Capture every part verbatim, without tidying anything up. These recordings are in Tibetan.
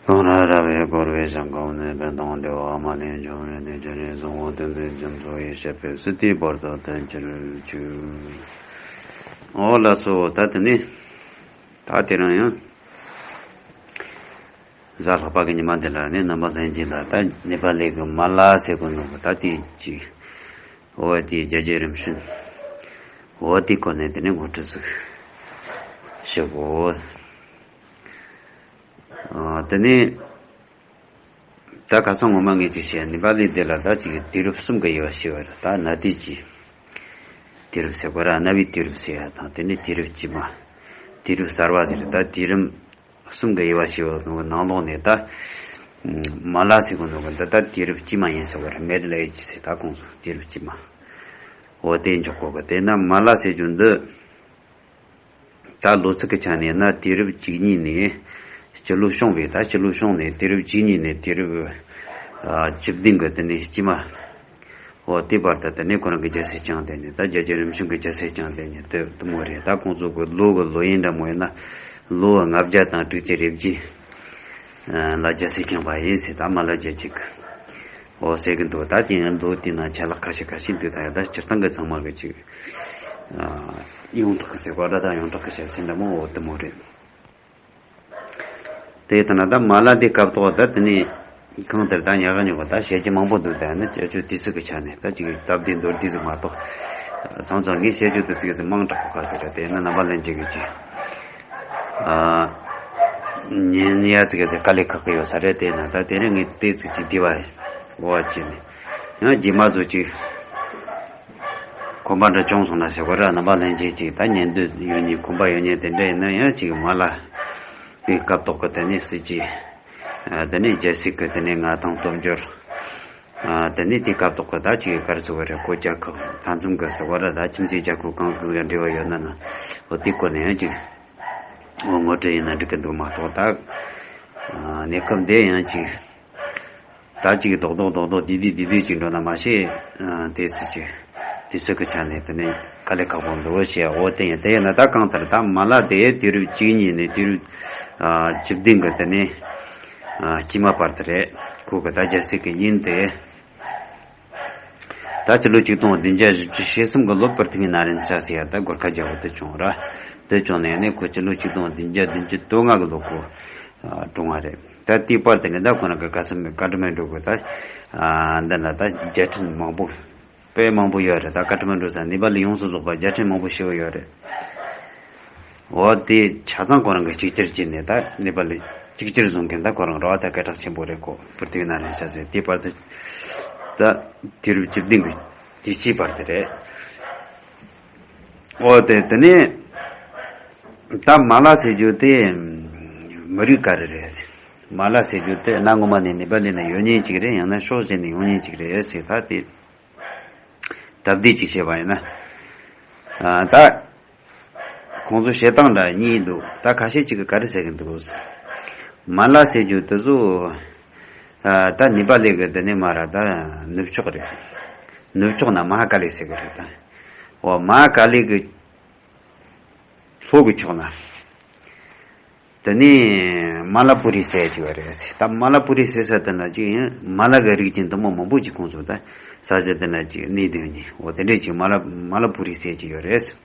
གང་ར་ར་བས་བསྐོར་བའི་ཞིང་ཁམས་ནས། ཕན་དང་བདེ་བ་མ་ལུས་འབྱུང་བའི་གནས། ཇི་ནས་བཟུང་བ་དེ་ནས་ཁྱིམ་སོགས་ཡེ་ཤེས་པའི་སྲིད་མཐའི་བར་དུ་བརྟན་གྱུར་ཅིག། འོ་ལགས་སོ། ད་དེ་ནས་ད་དེ་རིང་ཡང་གཟའ་ལྷག་པ་གི་ཉི་མ་འདི་ལ་ནི་རྣམ་པ་ལྷན་རྒྱས་ལ་ད་ནེ་པ་ལི་གི་མ་ལ་ཟེར་གོ་ནོ་གི་ད་དེ་ཅིག། འོ་དེའི་རྒྱལ་རྒྱལ་རིམ་བྱོན། འོ་དེའི་སྐོར་ནས་དེ་ནས་ངོ་སྤྲོད་ཟིག་ཞུ་གོ། ཨ། དེ་ནས་ད་ཁ་སང་ངོ་མ་ངས་ཅིག་བཤད། ནེ་པ་ལི་དེ་ལ་ད་ཅིག་དུས་རབས་གསུམ་གི་དབྱེ་བ་ཕྱེ་བ་རེད། ད་གནའ་དུས་ཀྱི་དུས་རབས་ཟེར་གོ་ར། གནའ་བོའི་དུས་རབས་ཟེར་ཡ་དང་། དེ་ནས་དུས་རབས་དཀྱིལ་མ། དུས་རབས་གསར་བ་ཟེར། ད་དུས་རིམ་གསུམ་གི་དབྱེ་བ་ཕྱེ་བ་ནང་ལོགས་ནས་ད་མ་ལ་ཟེར་གོ་ནོ་གི་འདི་ད་དུས་རབས་དཀྱིལ་མ་ཡིན་ཟེར་གོ་ར། མེ་ཌལ་ཨེ་ཇི་ཟེར། ད་ཁོང་ཚོ་དུས་རབས་དཀྱིལ་མ། འོ་དེ་འཇོག་གོ་གི། དེས་ན་མ་ལ་ཟེར་རྒྱུ་འདི། ད་ལོ་ཚིགས་ཀྱི་ཆ་ནས་ན་དུས་རབས་བཅུ་གཉིས་ནས་སྤྱི་ལོ་བྱུང་བའི། ད་སྤྱི་ལོ་བྱུང་ནས་དུས་རབས་བཅུ་གཉིས་ནས་དུས་རབས་ཨ་བཅུ་བདུན་གི་དེ་ནས་དཀྱིལ་མ། འོ་དེ་བར་དུ་དེ་ནས་ཁོ་རང་གི་རྒྱལ་སྲིད་བསྐྱངས་བསྡད་ནས། ད་རྒྱལ་རྒྱལ་རིམ་བྱོན་གྱི་རྒྱལ་སྲིད་བསྐྱངས་བསྡད་ནས་དེ་དེ་མོ་རེད། ད་ཁོང་ཚོ་གི་ལོ་གི་ལོ་ཡིན་འདྲ་མོ་ཡིན་ན་ལོ་ལྔ་བརྒྱ་དང་དྲུག་ཅུ་རེ་བརྒྱད། ལ་རྒྱལ་སྲིད་བསྐྱངས་པ་ཡིན་ཟེར། ད་མ་ལ་རྒྱལ་རྒྱུད་ཀྱི། འོ་ཟེར་གི་འདུག། ད་དེ་ཡང་མདོ་དེ་ན་ཆ་ལག་ཁ་ཤས་ཁ་ཤས་འདུག། ད་ཡང་ད་སྤྱིར་བཏང་གི་ཚང་མ་གི་ཅིག་ཨ་ཡོངས་གྲགས་ཀྱི་ཟེར་བ་འདྲ། ད་ཡོངས་གྲགས་ཀྱི་བཤད་ཚུལ་འདྲ་མོ་འོ་དེ་མོ་རེད། དེ་ལྟ་ན་ད་མ་ལ་དེ་སྐབས་ཐོག་ད་དེ་ནས་གང་ལྟར་ད་ཉག་ག་ཉོག་ག་ད་བཤད་རྒྱུ་མང་པོ་འདུག། ད་ནི་སྤྱོད་ཆོས་དུས་ཚོད་ཀྱི་ཆ་ནས་ད་ཅིག་སྟབས་བདེ་མདོར་བསྡུས་ཟིག་མ་གཏོགས། མཚམས་མཚམས་ངས་བཤད་རྒྱུ་དེ་ཚིག་ཟིག་མང་དྲགས་པོ་ཁ་ཟེར་ར། དེ་ན་རྣམ་པ་ལྷན་རྒྱས་ཀྱི་ཅིག་ཨ་ཉན་ཡ་ཚིག་ཟིག་དཀའ་ལས་ཁག་གི་ཡོད་ས་རེད། དེ་ན་ད་དེ་རིང་ངས་དེ་ཚིག་ཅིག་བསྡུས་པ་ཡིན། འོ་བྱས་ནས་ཡང་རྗེས་མ་བཟོ་ཅིག་ཁོམ་པ་འདྲ་བྱུང་སོང་ན་ཟེར་གོ་ར། རྣམ་པ་ལྷན་རྒྱས་ཅིག་ད་ཉན་འདོད་ཡོད་ནི་ཁོམ་པ་ཡོད་ནི་དེ་འདྲ་ཡིན་ན་ཡང་ཅིག་མ་ལ་དེ་སྐབས་ཐོག་གི་དེ་ནས་སྲིད་ཀྱི་ཨ་དེ་ནས་རྒྱལ་སྲིད་ཀྱི་དེ་ནས་མངའ་ཐང་སྟོབས་འབྱོར། ཨ་དེ་ནས་དེ་སྐབས་ཐོག་གི་ད་ཅིག་ག་རེ་ཟེར་བ་རེད། གོ་རྒྱལ་ཁབ་མཐའ་མཚམས་ཀྱི་ཟེར་བ་རེད། ད་ཁྱིམ་མཚེས་རྒྱལ་ཁབ་གང་གི་ཟིག་འབྲེལ་བ་ཡོད་ན་ན་འོ་དེ་སྐོར་ནས་ཡང་ཅིག་འོ་ངོ་སྤྲོད་ཡིན་ན་འགྲིག་གི་འདུག་མ་གཏོགས། ད་ཨ་གནས་སྐབས་འདི་ཡང་ཅིག་ད་ཅིག་རྡོག་རྡོག་རྡོག་རྡོག་བསྡུས་བསྡུས་བསྡུས་བསྡུས་ཅིག་འགྲོ་ན་མ་ཤེས། ཨ་དེ་ཚོ་ཅིག་དུས་ཚོད་ཀྱི་ཆ་ནས་དེ་ནས་དཀའ་ལས་ཁག་པོ་འདུག་ཞེས། འོ་དེ་ཡིན། དེ་ཡིན་ན་ད་གང་ལྟར་ད་མ་ལ་དེ་དུས་རབས་བཅུ་གཉིས་ནས་དུས་རབས་ཨ་བཅུ་བདུན་གྱི་དེ་ནས་ཨ་དཀྱིལ་མ་བར་དུ་རེད། ཁོ་གི་ད་རྒྱལ་སྲིད་ཀྱི་ཡུན་དེ། ད་སྤྱི་ལོ་ཆིག་སྟོང་བདུན་བརྒྱ་བཞི་བཅུ་ཞེ་གསུམ་གི་ལོ་པྲི་ཐི་བི་ན་རན་ཤ་ཟེར་ཡ་ད་གོར་ཁ་རྒྱལ་པོ་དེ་བྱུང་ར། དེ་བྱུང་ནས་ནི་ཁོ་སྤྱི་ལོ་ཆིག་སྟོང་བདུན་བརྒྱ་བདུན་ཅུ་དོན་ལྔ་གི་ལོ་ཁོ་ཨ་གྲོངས་པ་རེད། ད་དེའི་བར་དེ་ནས་ད་ཁོ་རང་གི་ཁ་སང་ཀ་ཐ་མན་ཌུ་གི་ད་ཨ་འདི་ན་ད་རྒྱལ་ཕྲན་མང་པོ་དཔེ་མང་པོ་ཡོད་རེད། ད་ཀ་ཐ་མན་ཌུ་ས་ནེ་པ་ལི་ཡོངས་སུ་རྫོགས་པ་རྒྱལ་ཕྲན་མང་པོ་ཞེ་པོ་ཡོད་རེད། འོ་དེ་ཆ་ཚང་ཁོ་རང་གིས་གཅིག་གྱུར་བྱས་ནས་ད་ནེ་པ་ལི་གཅིག་གྱུར་བཟོ་མཁན་ད་ཁོ་རང་ར་བ་ད་སྐད་གྲགས་ཆེན་པོ་རེད། ཁོ་པྲི་ཐི་བི་ན་རན་ཤ་ཟེར། དེའི་བར་དུ་ད་དུས་རབས་བཅུ་བདུན་གྱི་དུས་ཕྱིས་བར་དུ་རེད། འོ་དེ་དེ་ནས་ད་མ་ལ་ཟེར་རྒྱུ་དེ་མི་རིགས་ག་རེ་རེད་ཟེར། མ་ལ་ཟེར་རྒྱུ་དེ་གནའ་སྔོན་མ་ནས་ནེ་པ་ལི་ན་ཡོད་མཁན་ཅིག་རེད། ཡང་ན་ཕྱོགས་གཞན་ནས་ཡོང་མཁན་ཅིག་རེད་ཟེར། ད་དེ་སྟབས་བདེ་ཅིག་བཤད་པ་ཡིན་ན། ཨ་ད་ཁོང་ཚོ་བཤད་སྟངས་འདྲ་གཉིས་འདུག། ད་ཁ་ཤས་ཅིག་གིས་ག་རེ་ཟེར་གི་འདུག་ཟེར། མ་ལ་ཟེར་རྒྱུ་དེ་ཚོ་ཨ་ད་ནེ་པ་ལི་གི་དེ་ནས་མར་ད་ནུབ་ཕྱོགས་རེད། ནུབ་ཕྱོགས་ན་མ་ཧ་ཀ་ལི་ཟེར་གི་རེད། ད་འོ་མ་ཧ་ཀ་ལི་གི་ལྷོ་གི་ཕྱོགས་ན། དེ་ནས་མ་ལ་པུ་རི་ཟེར་གྱི་ཡོད་རེད། ད་མ་ལ་པུ་རི་ཟེར་ས་དེ་ན་ཅིག་ཡིན། མ་ལ་གི་རིགས་ཅན་དུ་མ་མང་པོ་ཅིག་ཁོང་ཚོ་ད་ས་ཆ་དེ་ན་ཅིག་གནས་སྡོད་མཁན། འོ་དེ་འདྲས་ཅིག་མ་ལ་མ་ལ་པུ་རི་ཟེར་གྱི་ཡོད་རེད།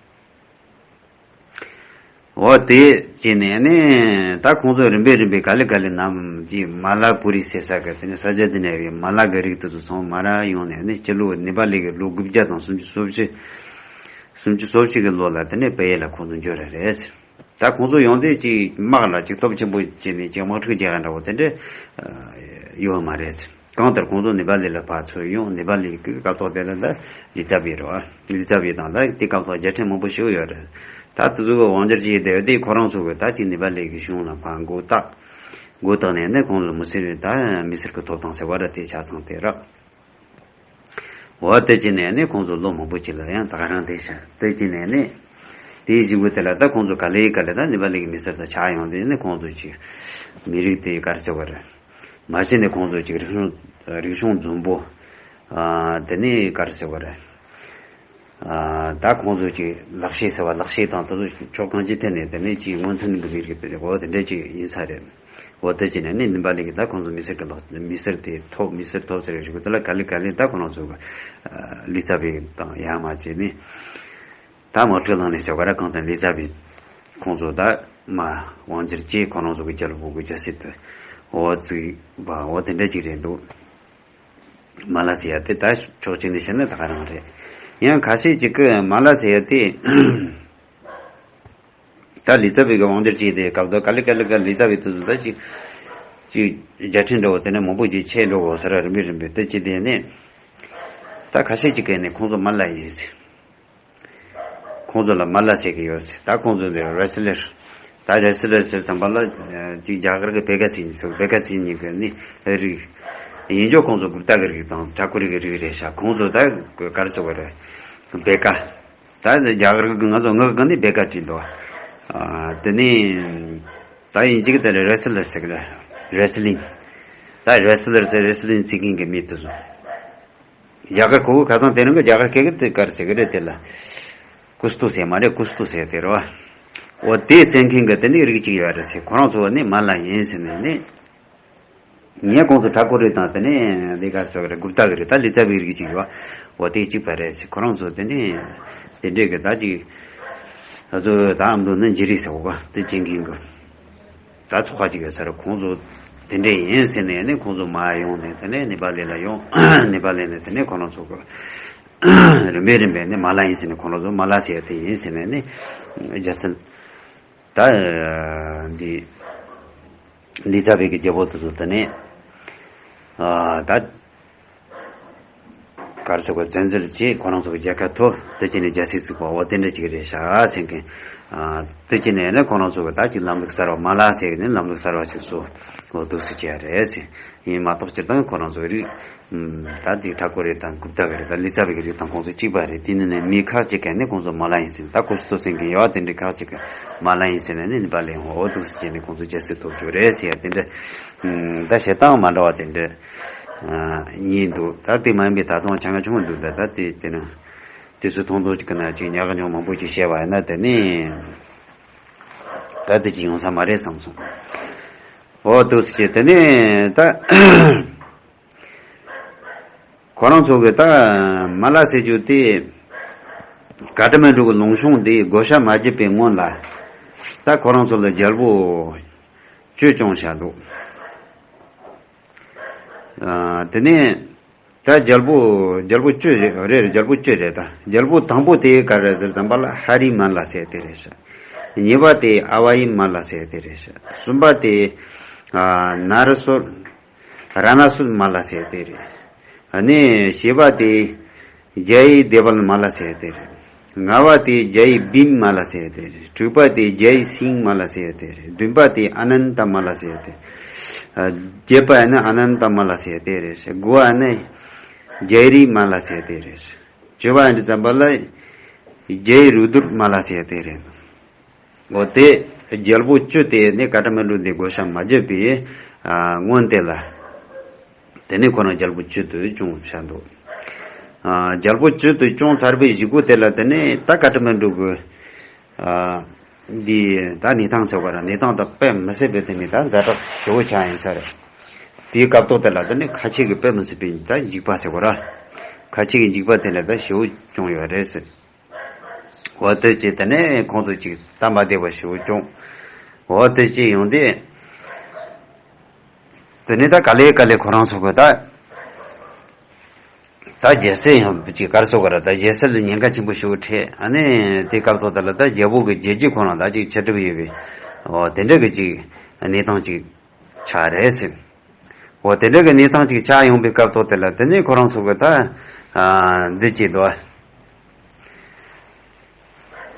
འོ་དེ་བྱས་ནས་ནི་ད་ཁོང་ཚོ་རིམ་པས་རིམ་པས་ག་ལེ་ག་ལེ་ནམ་ཅིག་མ་ལ་པུ་རི་ཟེར་ས་གི་དེ་ནས་ས་ཆ་དེ་ན་ཡོད་པའི་མ་ལ་གི་རིགས་དེ་ཚོ་ཚང་མ་ར་ཡོང་ནས་ནི་སྤྱི་ལོ་ནེ་པ་ལི་གི་ལོ་དགུ་བརྒྱ་དང་སུམ་ཅུ་སོ་བཞི། སུམ་ཅུ་སོ་བཞི་གི་ལོ་ལ་དེ་ནས་བལ་ཡུལ་ལ་ཁོང་ཚོ་འབྱོར་ར་རེད། ད་ཁོང་ཚོ་ཡོང་དུས་ཅིག་དམག་ལ་ཅིག་སྟོབས་ཆེན་པོ་བྱས་ནས་ཅིག་དམག་འཁྲུག་རྒྱག་ཡ་འདྲ་བོ་དེ་འདྲ་ཡོད་མ་རེད། གང་ལྟར་ཁོང་ཚོ་ནེ་པ་ལི་ལ་ཕར་ཚུར་ཡོང་། ནེ་པ་ལི་གི་སྐབས་ཐོག་དེ་ལ་ད་ལི་ཙ་བི་རེད་བ། ལི་ཙ་བི་དང་ད་དེ་སྐབས་ཐོག་རྒྱལ་ཕྲན་མང་པོ་ཞིག་ཡོད་རེད། ད་དེ་ཚོ་གི་དབང་སྒྱུར་བྱས་བསྡད་དེ་ཁོ་རང་ཚོ་གི་ད་ཅིག་ནེ་པ་ལི་གི་གཞུང་ལ་ཕར་མགོ་བཏགས། མགོ་བཏགས་ནས་ནི་ཁོང་ལ་མི་སེར་ད་མི་སེར་གི་ཐོབ་ཐང་ཟེར་བ་ར་དེ་ཆ་ཚང་དེ་རེད། འོ་དེ་བྱས་ནས་ནི་ཁོང་ཚོ་ལོ་མང་པོ་ཅིག་ལ་ཡང་ད་ག་རང་བསྡད་ཤག། དེ་བྱས་ནས་ནི་དེའི་གཞུག་གུ་དེ་ལ་ད་ཁོང་ཚོ་ག་ལེ་ག་ལེ་ད་ནེ་པ་ལི་གི་མི་སེར་དང་ཆགས་ཡོང་དུས་ནི་ཁོང་ཚོ་ཅིག་མི་རིགས་དེ་ག་རེ་ཟེར་བ་རེད། མ་གཞི་ནས་ཁོང་ཚོ་ཅིག་རིག་གཞུང་རིག་གཞུང་རྫོང་པོ། ཨ་དེ་ནས་ག་རེ་ཟེར་བ་རེད། ཨ་ད་ཁོང་ཚོ་ཅིག་ལག་ཤེས་ཟེར་བ། ལག་ཤེས་དང་དེ་ཚོ་ཕྱོགས་གང་ཅིའི་ཐད་ནས་དེ་ནས་ཅིག་སྔོན་ཐོན་གྱི་མི་རིགས་དེ་འོ་དེ་འདྲ་ཅིག་ཡིན་ས་རེད། འོ་དེ་བྱས་ནས་ནི་ནི་པ་ལི་གི་ད་ཁོང་ཚོ་མི་སེར་གི་ལག་མི་སེར་དེ་ཐོབ་མི་སེར་ཐོབ་ཟེར་བའི་གཞུག་གུ་དེ་ལ་ག་ལེ་ག་ལེ་ད་ཁོ་རང་ཚོ་གི་ལི་ཙ་བི་དང་ཡར་མར་བྱས་ནས་ད་དམག་འཁྲུག་ལངས་ནས་ཟེར་བ་ར། གང་ལྟར་ལི་ཙ་བི་ཁོང་ཚོ་ད་མ་དབང་སྒྱུར་བྱས། ཁོ་རང་ཚོ་གི་རྒྱལ་པོ་གི་རྒྱལ་སྲིད་དུ་འོ་བཙུགས་པ་འོ་དེ་འདྲ་ཅིག་རེད་འདུག་མ་ལ་ཟེར་ཡ་དེ་ད་ཕྱོགས་གཅིག་ནས་བཤད་ན་ད་ག་རང་རེད། ཡང་ཁ་ཤས་ཅིག་གིས་མ་ལ་ཟེར་ཡ་དེ་ད་ལི་ཙ་བི་གི་དབང་སྒྱུར་བྱས་དེ་སྐབས་དུ་ག་ལེ་ག་ལེ་ག་ལི་ཙ་བི་དེ་ཚོ་ད་ཅིག་ཅིག་རྒྱལ་ཕྲན་འདྲ་བོ་དེ་ནས་མང་པོ་ཅིག་ཆད་འགྲོ་གོ་ས་ར། རིམ་པས་རིམ་པས་དེ་ཅི་དེ་ནས་ད་ཁ་ཤས་ཅིག་གིས་ནི་ཁོང་ཚོ་མ་ལ་ཡིན་ཟེར། ཁོང་ཚོ་ལ་མ་ལ་ཟེར་གི་ཡོད་ཟེར། ད་ཁོང་ཚོ་འདི་རེ་སི་ལར། ད་རེ་སི་ལར་ཟེར་ཙམ་པ་ལ་ཅིག་རྒྱ་གར་གི་བེ་ག་སི་ཉི་ཟེར། བེ་ག་སི་ཉི་གི་ནི་རིགས་ཡིན་རྒྱུ། ཁོང་ཚོ་གུབ་ཏ་གི་རིགས་དང་ཐ་ཀོར་གི་རིགས་རེད་ཤག་ཁོང་ཚོ་ད་ག་རེ་ཟེར་བ་རེད། བེ་ག་ད་རྒྱ་གར་གི་ང་ཚོ་ངག་གི་ནི་བེ་ག་བྲིས་འདུག་ཨ་དེ་ནི་ད་དབྱིན་ཇི་གི་དེ་ལ་རེ་སི་ལར་ཟེར་གི་རེད། རེ་སི་ལིང་། ད་རེ་སི་ལར་ཟེར། རེ་སི་ལིང་རྩེད་མཁན་གི་མི་དེ་ཚོ། རྒྱ་གར་ཁོ་བོ་ཁ་སང་དེ་རིང་གི་རྒྱ་གར་སྐད་ཀྱི་དེ་ག་རེ་ཟེར་གི་རེད། དེ་ལ་ཀུ་སྟུ་ཟེར་མ་རེད། ཀུ་སྟུ་ཟེར་དེ་རེད་བ། འོ་དེ་རྩེད་མཁན་གི་དེ་ནི་རིགས་གཅིག་ཡོད་རེད་ཟེར། ཁོ་རང་ཚོ་ནི་མ་ལ་ཡིན་ཟེར་ནས་ནི། ངས་ཁོང་ཚོ་ཐ་ཀོར་རིགས་དང་དེ་ནས་ལི་ག་རེ་ཟེར་གི་རེད། གུབ་ཏ་གི་རིགས། ད་ལི་ཙ་བི་རིགས་གཅིག་ཡོད། འོ་དེ་གཅིག་པ་རེད་ཟེར། ཁོ་རང་ཚོ་དེ་ནས་དེ་འདྲས་གི་ད་ཅིག་ང་ཚོ་ད་ཨ་མདོ་ནི་འཇི་རིགས་ཟེར་བ་དེ་རྩེད་མཁན་གི་ད་ཚོགས་པ་ཅིག་ཡོད་ས་རེད། ཁོང་ཚོ་དེ་འདྲས་ཡིན་ཟེར་ནས་ནི་ཁོང་ཚོ་མར་ཡོང་ནས་དེ་ནས་ནེ་པ་ལི་ལ་ཡོང་། ནེ་པ་ལི་ནས་དེ་ནས་ཁོ་རང་ཚོ་གི་རིམ་པས་རིམ་པས་ནི་མ་ལ་ཡིན་ཟེར་ནས། ཁོ་རང་ཚོ་མ་ལ་ཟེར་ཡ་དེ་ཡིན་ཟེར་ནས་ནི་རྒྱལ་སྲིད་ད་འདི་ལི་ཙ་བི་གི་རྒྱལ་པོ་དེ་ཚོ་དེ་ནས་ཨ་ད། ག་རེ་ཟེར་དགོས། བཙན་འཛུལ་བྱས། ཁོ་རང་ཚོ་གི་རྒྱལ་ཁབ་ཐོབ། དེ་བྱས་ནས་རྒྱལ་སྲིད་བཙུགས་པ་འོ་དེ་འདྲ་ཅིག་རེད་ཤག་ཟེར་མཁན། ཨ་དེ་བྱས་ནས་ནི་ཁོ་རང་ཚོ་གི་ད་ཅིག་ལམ་ལུགས་གསར་བ། མ་ལ་ཟེར་གི་ནི་ལམ་ལུགས་གསར་བ་ཞིག་བཟོ། འོ་འདུག་སེ་བྱས་རེད་ཟེར། ཡིན་མ་གཏོགས་སྤྱིར་བཏང་ཁོ་རང་ཚོ་གི་རིགས་ད་ཅིག་ཐ་ཀོར་རིགས་དང་གུབ་ཏ་གི་རིགས་དང་ལི་ཙ་བི་གི་རིགས་དང་ཁོང་ཚོ་གཅིག་པ་རེད། དེ་ནི་ནི་མི་ཁག་ཅིག་གིས་ནི་ཁོང་ཚོ་མ་ལ་ཡིན་ཟེར། ད་ཀུ་སྟུ་ཟེར་མཁན་ཡོད། དེ་འདྲའི་ཁག་ཅིག་གིས་མ་ལ་ཡིན་ཟེར་ནས་ནི་ནེ་པ་ལི་ཡོང་། འོ་འདུག་སེ་བྱས་ནས་ཁོང་ཚོ་རྒྱལ་སྲིད་ཐོབ་རྒྱུ་རེད་ཟེར་ཡ་དེ་འདྲ། ད་བྱེད་སྟངས་མ་འདྲ་བ་དེ་འདྲ། ཨ་གཉིས་འདུག་ད་དེ་མ་ཡིན་པའི་ད་དུང་ཆ་ང་ཆུང་བ་འདུག་ད་ད་དེ་དེ་ན་དེ་ཚོ་མཐོང་ཐོས་ཀྱི་ན་ཅིག་ཉག་ག་ཉོག་མང་པོ་ཅིག་བཤད་པ་ཡིན་ན་དེ་ནི་ད་དེ་ཅིག་ཡོང་ས་མ་རེད་བསམ་སོང་། འོ་འདུག་སེ་བྱས་དེ་ནི་ད་ཁོ་རང་ཚོ་གི་ད་མ་ལ་ཟེར་རྒྱུ་དེ་ཀ་ཏ་མན་གྲུ་གི་ལུང་གཤོང་དེ་བགོ་བཤའ་མ་བརྒྱབ་པའི་སྔོན་ལ་ད་ཁོ་རང་ཚོ་ལ་རྒྱལ་པོ་བཅུ་བྱུང་བཞག་འདུག་ཨ་དེ་ནས་ད་རྒྱལ་པོ་རྒྱལ་པོ་བཅུ་རེད། རེད། རྒྱལ་པོ་བཅུ་རེད། ད་རྒྱལ་པོ་དང་པོ་དེ་ག་རེ་ཟེར་ཙམ་པ་ལ་ཧ་རི་མ་ལ་ཟེར་དེ་རེད་ཤག་གཉིས་པ་དེ་ཨ་བ་ཡི་མ་ལ་ཟེར་དེ་རེད་ཤག་གསུམ་པ་དེ་ཨ་ན་ར་སོར་ར་ན་སོར་མ་ལ་ཟེར་དེ་རེད། ཨ་ནི་བཞི་པ་དེ་ཇ་ཡི་དེ་བལ་མ་ལ་ཟེར་དེ་རེད། ལྔ་བ་དེ་ཇའི་བིམ་མ་ལ་ཟེར་དེ་རེད། དྲུག་པ་དེ་ཇའི་སིང་མ་ལ་ཟེར་དེ་རེད། བདུན་པ་དེ་ཨ་ནན་ཏ་མ་ལ་ཟེར་དེ། ཨ་བརྒྱད་པ་ནི་ཨ་ནན་ཏ་མ་ལ་ཟེར་དེ་རེད། དགུ་བ་ནི་ཇའི་རི་མ་ལ་ཟེར་དེ་རེད། བཅུ་བ་ནི་ཙམ་པ་ལ་ཇའི་རུ་དུར་མ་ལ་ཟེར་དེ་རེད། འོ་དེ་རྒྱལ་པོ་བཅུ་དེ་ནི་ཀ་ཏ་མན་གྲུ་འདི་བགོ་བཤའ་མ་བརྒྱབ་པའི་ཨ་སྔོན་དེ་ལ། དེ་ནས་ཁོ་རང་རྒྱལ་པོ་བཅུ་དུ་བྱུང་བཞག་འདུག་ཨ་རྒྱལ་པོ་བཅུ་དུ་བྱུང་ཚར་བའི་གཞུག་གུ་དེ་ལ་དེ་ནས་ད་ཀ་ཏ་མན་གྲུ་གི་ཨ་འདི་ད་གནས་སྟངས་ཟེར་བ་ར། གནས་སྟངས་ད་དཔེ་མི་སྲིད་པའི་དེ་ནས་ད་ཛ་དྲག་ཞེ་བོ་ཆགས་ཡིན་ས་རེད། དེའི་སྐབས་ཐོག་དེ་ལ་དེ་ནས་ཁ་ཆེ་གི་དཔེ་མི་སྲིད་པའི་ད་འཇིགས་པ་ཟེར་བ་ར། ཁ་ཆེ་གི་འཇིགས་པ་དེ་ལ་ད་ཞེ་བོ་བྱུང་ཡོད་རེད་ཟེར། འོ་དེ་བྱས་དེ་ནས་ཁོང་ཚོ་ཅིག་སྟབས་མ་བདེ་བ་ཞེ་བོ་བྱུང་། འོ་དེ་བྱས་ཡོང་དུས། དེ་ནས་ད་ག་ལེ་ག་ལེ་ཁོ་རང་ཚོ་གི་ད། ད་རྒྱལ་སྲིད་ཡང་ཅིག་ག་རེ་ཟེར་དགོས་རེད། ད་རྒྱལ་སྲིད་ལ་ཉེན་ཁ་ཆེན་པོ་ཞེ་བོ་འཕྲད། ཨ་ནི་དེ་སྐབས་ཐོག་དེ་ལ་ད་རྒྱལ་པོ་གི་རྒྱལ་རྒྱུད་ཁོ་རང་ད་ཅིག་ཆད་གྲབས་ཡོད་པའི། འོ་དེ་འདྲ་གི་ཅིག་གནས་སྟངས་ཅིག་ཆགས་རེད་ཟེར། འོ་དེ་འདྲ་གི་གནས་སྟངས་ཅིག་ཆགས་ཡོང་པའི་སྐབས་ཐོག་དེ་ལ་དེ་ནས་ཁོ་རང་ཚོ་གི་ད་ཨ་འདི་བྱས་འདུག་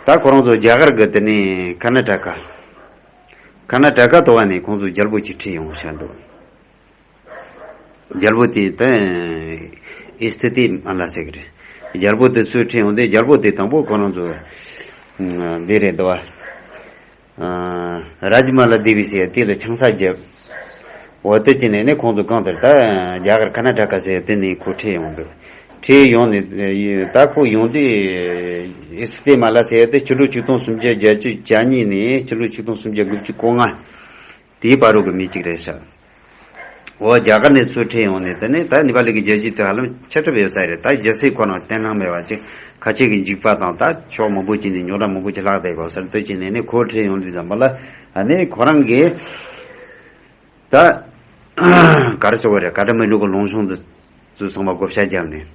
ད་ཁོ་རང་ཚོ་རྒྱ་གར་གི་དེ་ནས་ཀར་ན་ཊ་ཀ། ཀར་ན་ཊ་ཀ་ཐོག་ནས་ཁོང་ཚོ་རྒྱལ་པོ་ཅིག་ཁྲིད་ཡོང་བཞག་འདུག་རྒྱལ་པོ་དེ་ད་ཨི་སི་ཐི་མ་ལ་ཟེར་གི་རེད། རྒྱལ་པོ་དེ་ཚོས་ཁྲིད་ཡོང་དུས་རྒྱལ་པོ་དེ་དང་པོ་ཁོ་རང་ཚོ་འདི་རེད་འདུག་བ། རཱཇ་མ་ལ་དེ་བི་ཟེར་དེ་ལ་ཆང་ས་བརྒྱབ། འོ་དེ་བྱས་ནས་ནི་ཁོང་ཚོ་གང་ལྟར་ད་རྒྱ་གར་ཀར་ན་ཊ་ཀ་ཟེར་དེ་ནས་ཁོ་ཁྲིད་ཡོང་འདུག་ཁྲིད་ཡོང་ནས་ད་ཁོ་ཡོང་དུས་ཨི་སི་ཐི་མ་ལ་ཟེར་དེ་ཕྱི་ལོ་ཆིག་སྟོང་སུམ་བརྒྱ་བརྒྱད་ཅུ་གྱ་གཉིས་ནས་ཕྱི་ལོ་ཆིག་སྟོང་སུམ་བརྒྱ་དགུ་བཅུ་གོ་ལྔ། དེའི་བར་དུ་གི་མི་གཅིག་རེད་ཤག་འོ་རྒྱ་གར་ནས་ཚུར་ཁྲིད་ཡོང་ནས་དེ་ནས་ད་ནེ་པ་ལི་གི་རྒྱལ་སྤྱི་དེ་ཧ་ལམ་ཆེ་གྲབས་ཡོད་ས་རེད། ད་རྒྱལ་སྲིད་ཁོ་རང་བརྟན་ལྷིང་མེད་པ་ཅིག་ཁ་ཆེ་གི་འཇིགས་པ་དང་ད་ཕྱོགས་མང་པོ་ཅིག་ནས་རྙོག་དྲ་མང་པོ་ཅིག་ལྷག་བསྡད་ཡོད་ས་རེད། དེ་ཅིག་ནས་ནི་ཁོ་ཁྲིད་ཡོང་དུས་ཙམ་པ་ལ་ཨ་ནི་ཁོ་རང་གིས་ད་ག་རེ་ཟེར་བ་རེད། ཀ་ཐ་མན་ཌུ་གི་ལུང་གཤོང་དུ་ཚུར་སོང་བ་བགོ་བཤའ་བརྒྱབ་ནས་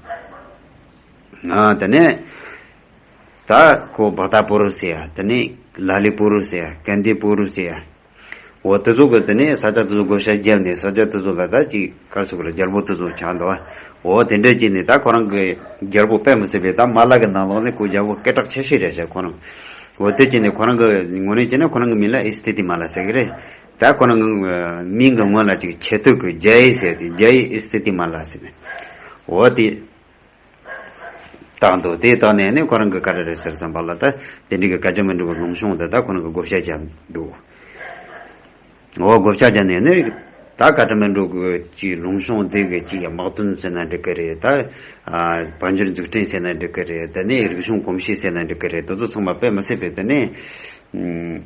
ཨ་དེ་ནས། ད་ཁོ་བྷག་ཏ་པུར་ཟེར་ཡ། དེ་ནས་ལ་ལི་པུར་ཟེར་ཡ། ཀན་ཏི་པུར་ཟེར་ཡ། འོ་དེ་ཚོ་གི་དེ་ནས་ས་ཆ་དེ་ཚོ་བགོ་བཤའ་བརྒྱབ་ནས་ས་ཆ་དེ་ཚོ་ལ་ད་ཅིག་ག་རེ་ཟེར་དགོས་རེད། རྒྱལ་པོ་དེ་ཚོ་ཆགས་འདུག་བ། འོ་དེ་འདྲ་བྱས་ནས་ད་ཁོ་རང་གི་རྒྱལ་པོ་དཔེ་མི་སྲིད་པའི་ད་མ་ལ་གི་ནང་ལོགས་ནས་ཁོ་རྒྱལ་པོ་སྐད་གྲགས་ཆེ་ཤོས་རེད་ཤག་ཁོ་རང་། འོ་དེ་བྱས་ནས་ཁོ་རང་གི་ངོས་ནས་བྱས་ན་ཁོ་རང་གི་མིང་ལ་ཨི་སི་ཐི་ཏི་མ་ལ་ཟེར་གི་རེད། ད་ཁོ་རང་གི་མིང་གི་སྔོན་ལ་ཅིག་ཆེ་བསྟོད་ཀྱི་ཇའི་ཟེར་ཏེ་ཇའི་ཨི་སི་ཐི་ཏི་མ་ལ་ཟེར་ནས། འོ་དེ། བཏང་འདུག་དེ་བཏང་ནས་ནི་ཁོ་རང་གི་ག་རེ་རེད་ཟེར་བསམ་པ་ལ་ད་དེ་འདྲའི་གི་ཀ་ཐ་མན་ཌུ་གི་ལུང་གཤོང་དེ་ད་ཁོ་རང་གི་བགོ་བཤའ་བརྒྱབ་འདུག་འོ་བགོ་བཤའ་བརྒྱབ་ནས་ནི་ད་ཀ་ཐ་མན་ཌུ་གི་ཅིག་ལུང་གཤོང་དེ་གི་ཅིག་དམག་དོན་ཟེར་ན་འགྲིག་གི་རེད། ད་ཨ་དཔལ་འབྱོར་འཛུགས་སྐྲུན་ཟེར་ན་འགྲིག་གི་རེད། ད་ནི་རིག་གཞུང་གོམས་གཤིས་ཟེར་ན་འགྲིག་གི་རེད། དེ་ཚོ་ཚང་མ་དཔེ་མི་སྲིད་པའི་དེ་ནི་ཨ།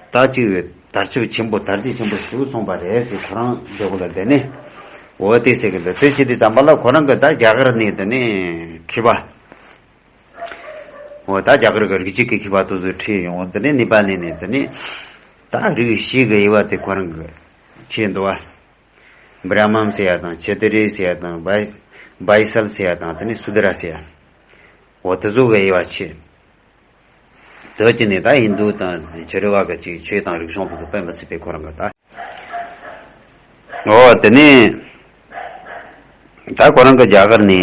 ད་ཅིག་དར་ཁྱབ་ཆེན་པོ་དར་རྒྱས་ཆེན་པོ་ཞིག་སོང་བ་རེད་ཟེར། ཁོ་རང་འདྲ་པོ་ལ་བསྡད་ནས་འོ་དེ་ཟེར་གི་འདུག་དེ་བྱེད་དུས་ཙམ་པ་ལ་ཁོ་རང་གི་ད་རྒྱ་གར་ནས་དེ་ནས་མཁས་པ། འོ་ད་རྒྱ་གར་གི་རིག་བྱེད་ཀྱི་མཁས་པ་དེ་ཚོ་ཁྲིད་ཡོང་། དེ་ནས་ནེ་པ་ལ་ནས་དེ་ནས་ད་རིགས་བཞི་གི་དབྱེ་བ་དེ་ཁོ་རང་གི་ཕྱེ་འདུག་བ། བྷྲ་མམ་ཟེར་ཡ་དང་ཆེ་ཏི་རི་ཟེར་ཡ་དང་བྷའི་བྷའི་སལ་ཟེར་ཡ་དང་དེ་ནས་སུ་དི་ར་ཟེར་ཡ། འོ་དེ་ཚོ་གི་དབྱེ་བ་ཕྱེ། དེ་བྱས་ནས་ད་ཧིན་དུ་དང་ཕྱི་རོལ་པ་གི་ཅིག་ཆོས་དང་རིག་གཞུང་དེ་ཚོ་དཔེ་མི་སྲིད་པའི་ཁོ་རང་གི་ད། འོ་དེ་ནས་ད་ཁོ་རང་གི་རྒྱ་གར་ནས་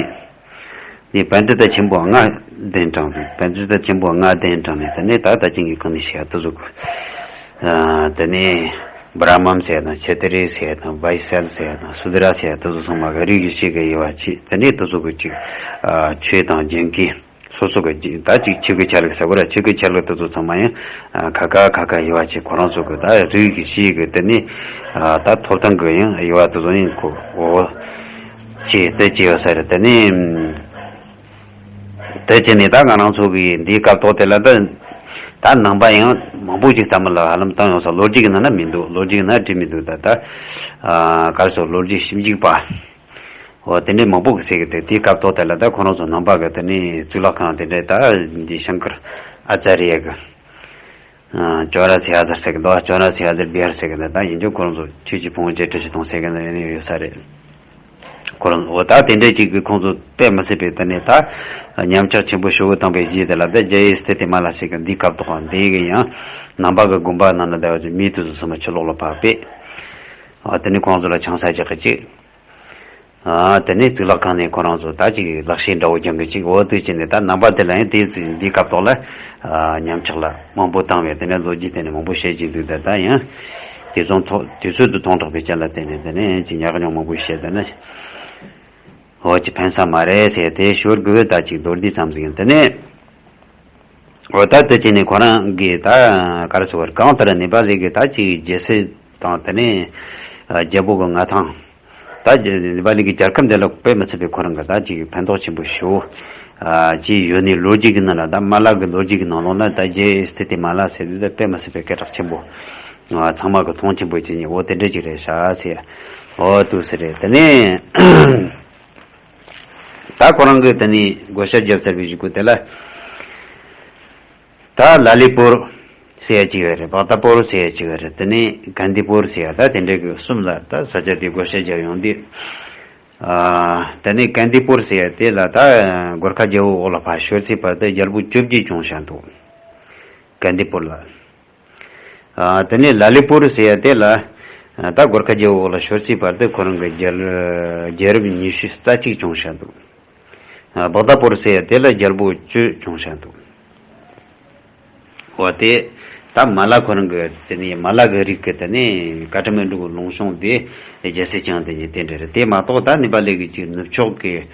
ནས་པཎྜི་ཏ་ཆེན་པོ་ལྔ་གདན་དྲངས་ཟིན། པཎྜི་ཏ་ཆེན་པོ་ལྔ་གདན་དྲངས་ནས་དེ་ནས་ད་ད་ཅིང་གི་གང་ནས་བཤད་དེ་ཚོ་གི་ཨ་དེ་ནས་བྷྲ་མམ་ཟེར་ཡ་དང་ཆེ་ཏི་རི་ཟེར་ཡ་དང་བྷའི་སལ་ཟེར་ཡ་དང་སུ་དི་ར་ཟེར་ཡ་དེ་ཚོ་ཚང་མ་གི་རིགས་བཞི་གི་དབྱེ་བ་ཕྱེ། དེ་ནས་དེ་ཚོ་གི་ཅིག་ཨ་ཆོས་དང་རྒྱན་གྱི་སོ་སོ་གི་ཅིག་ད་ཅིག་ཆོས་ཀྱི་ཆ་ལུགས་ཟེར་དགོས་ར། ཆོས་ཀྱི་ཆ་ལུགས་དེ་ཚོ་ཚང་མ་ཡང་ཨ་ཁ་ཁ་ཁ་ཁ་དབྱེ་བ་ཕྱེ། ཁོ་རང་ཚོ་གི་ད་རིགས་ཀྱི་གཞི་གི་དེ་ནི་ཨ་ད་ཐོབ་ཐང་གི་ཡང་དབྱེ་བ་དེ་ཚོ་ཡིན་ཁོ། འོ་ཅེས་དེ་ཅི་ཡོད་ས་རེད། དེ་ནི་དེ་བྱས་ནས་ད་ང་རང་ཚོ་གི་འདིའི་སྐབས་ཐོག་དེ་ལ་ད་ད་ནང་པ་ཡང་མང་པོ་ཅིག་བསམ་བློ་ཧ་ལམ་བཏང་ཡོང་ས། ལོ་རྒྱུས་ཀྱི་ནང་ན་མི་འདུག་ལོ་རྒྱུས་ཀྱི་ནང་བྲིས་མི་འདུག་ད་ད་ཨ་ག་རེ་ཟེར། ལོ་རྒྱུས་ཞིབ་འཇུག་པ། འོ་དེ་འདྲའི་མང་པོ་གི་ཟེར་གི་འདུག་དེའི་སྐབས་ཐོག་དེ་ལ་ད་ཁོ་རང་ཚོ་ནང་པ་གི་དེ་ནས་གཙུག་ལག་ཁང་དེ་འདྲའི་ད་འདི་ཤང་ཀར་ཨ་ཙཱ་རི་ཡ་གི་ཨ་ཅོ་ར་སི་ཧ་ཟར་ཟེར་གི་འདུག་ཅོ་ར་སི་ཧ་ཟར་བི་ཧར་ཟེར་གི་འདུག་ད་ཡིན་རྒྱུ་ཁོ་རང་ཚོ་ཆོས་ཀྱི་ཕུང་པོ་བརྒྱད་ཁྲི་བཞི་སྟོང་ཟེར་གི་འདུག་ཡིན་ཡོད་ས་རེད། ཁོ་རང་འོ་ད་དེ་འདྲའི་ཅིག་གི་ཁོང་ཚོ་དཔེ་མི་སྲིད་པའི་དེ་ནས་ད་ཉམས་ཆག་ཆེན་པོ་ཞེ་པོ་བཏང་པའི་རྗེས་དེ་ལ་ད་རྒྱ་ཡི་སི་ཏི་མ་ལ་ཟེར་གི་འདིའི་སྐབས་ཐོག་འདི་གི་ཡང་ནང་པ་གི་དགོན་པ་ནང་ན་བསྡད་པ་ཅིག་མི་དེ་ཚོ་ཚང་མ་ཕྱི་ལོགས་ལ་ཕར་ཕེབས། ཨ་དེ་ནས་ཁོང་ཚོ་ལ་ཆང་ས་རྒྱག་གི་ཅིག་ཨ་དེ་ནས་གཙུག་ལག་ཁང་ནས་ཁོ་རང་ཚོ་ད་ཅིག་ལག་ཤེས་འདྲ་བོ་སྦྱང་གི་ཅིག་འོ་དེ་བྱས་ནས་ད་ནང་པ་དེ་ལ་ཡང་དེ་ཚོ་འདིའི་སྐབས་ཐོག་ལ་ཨ་ཉམས་ཆག་ལ་མང་པོ་བཏང་བས་དེ་ནས་ལོ་རྒྱུས་དེ་ནས་མང་པོ་བཤད་ཀྱི་འདུག་ད་ད་ཡང་དེ་ཚོ་ཐོག་དུས་ཚོད་དུ་ཐོང་དྲགས་པའི་རྐྱེན་ལ་བརྟེན་ནས་དེ་ནས་ཅིག་ཉག་ཉོག་མང་པོ་བཤད་དེ་ནས་འོ་ཅིག་ཕན་ས་མ་རེད་ཟེར་དེ་ཞོར་དགོས་ད་ཅིག་མདོར་བསྡུས་ཙམ་ཟིག་ཡིན། དེ་ནས་འོ་ད་དེ་བྱས་ནས་ཁོ་རང་གིས་ད་ག་རེ་ཟེར་བར་གང་ལྟར་ནེ་པ་ལི་གི་ད་ཅིག་རྒྱལ་སྲིད་དང་དེ་ནས་རྒྱལ་པོ་གི་མངའ་ཐང་། ད་རྒྱ་ནེ་པ་ལི་གི་རྒྱལ་ཁབ་འདི་ལ་དཔེ་མི་སྲིད་པའི་ཁོ་རང་གི་ད་ཅིག་ཕན་ཐོགས་ཆེན་པོ་ཞེ་པོ་ཅིག་ཡོད་ནི་ལོ་རྒྱུས་ཀྱི་ནང་ལ་ད་མ་ལ་གི་ལོ་རྒྱུས་ཀྱི་ནང་ལོགས་ན་ད་རྒྱའི་སི་ཏི་མ་ལ་ཟེར་དུས་ད་དཔེ་མི་སྲིད་པའི་སྐད་གྲགས་ཆེན་པོ། ཚང་མ་གི་མཐོང་ཆེན་པོ་བྱེད་ཉེ་འོ་དེ་འདྲ་ཅིག་རེད་ཤག་ཟེར། འོ་དུ་ཟེར་རེད། དེ་ནས་ད་ཁོ་རང་གི་དེ་ནས་བགོ་བཤའ་བརྒྱབ་ཚར་བའི་གཞུག་གུ་དེ་ལ། ད་ལ་ལི་པུར་ཟེར་ཡ་ཅིག་ཡོད་རེད། བག་ཏ་པུར་ཟེར་ཡ་ཅིག་ཡོད་རེད། དེ་ནས་ཀན་ཏི་པུར་ཟེར་ཡ་ད་དེ་འདྲའི་གི་གསུམ་ལ་ད་ས་ཆ་དེ་བགོ་བཤའ་བརྒྱབ་ཡོང་དུས། ཨ་དེ་ནས་ཀན་ཏི་པུར་ཟེར་ཡ་དེ་ལ་ད་གོར་ཁ་རྒྱལ་པོའི་འོག་ལ་ཕར་ཤོར་ཚེ་བར་དུ་རྒྱལ་པོ་བཅོ་བརྒྱད་བྱུང་བཞག་འདུག་ཀན་ཏི་པུར་ལ། ཨ་དེ་ནས་ལ་ལི་པུར་ཟེར་ཡ་དེ་ལ་ད་གོར་ཁ་རྒྱལ་པོའི་འོག་ལ་ཤོར་ཚེ་བར་དུ་ཁོ་རང་གི་རྒྱལ་རྒྱལ་རབས་ཉི་ཤུ་རྩ་གཅིག་བྱུང་བཞག་འདུག་བག་ཏ་པུར་ཟེར་ཡ་དེ་ལ་རྒྱལ་པོ་བཅུ་བྱུང་བཞག་འདུག་འོ་དེ་ད་མ་ལ་ཁོ་རང་གི་དེ་ནས་མ་ལ་གི་རིགས་ཀྱི་དེ་ནས་ཀ་ཐ་མན་ཌུ་གི་ལུང་གཤོང་དེ་རྒྱལ་སྲིད་བསྐྱངས་དེ་ཉིད་དེ་འདྲ་རེད། དེ་མ་གཏོགས་ད་ནེ་པ་ལི་གི་ཅིག་ནུབ་ཕྱོགས་ཀྱི་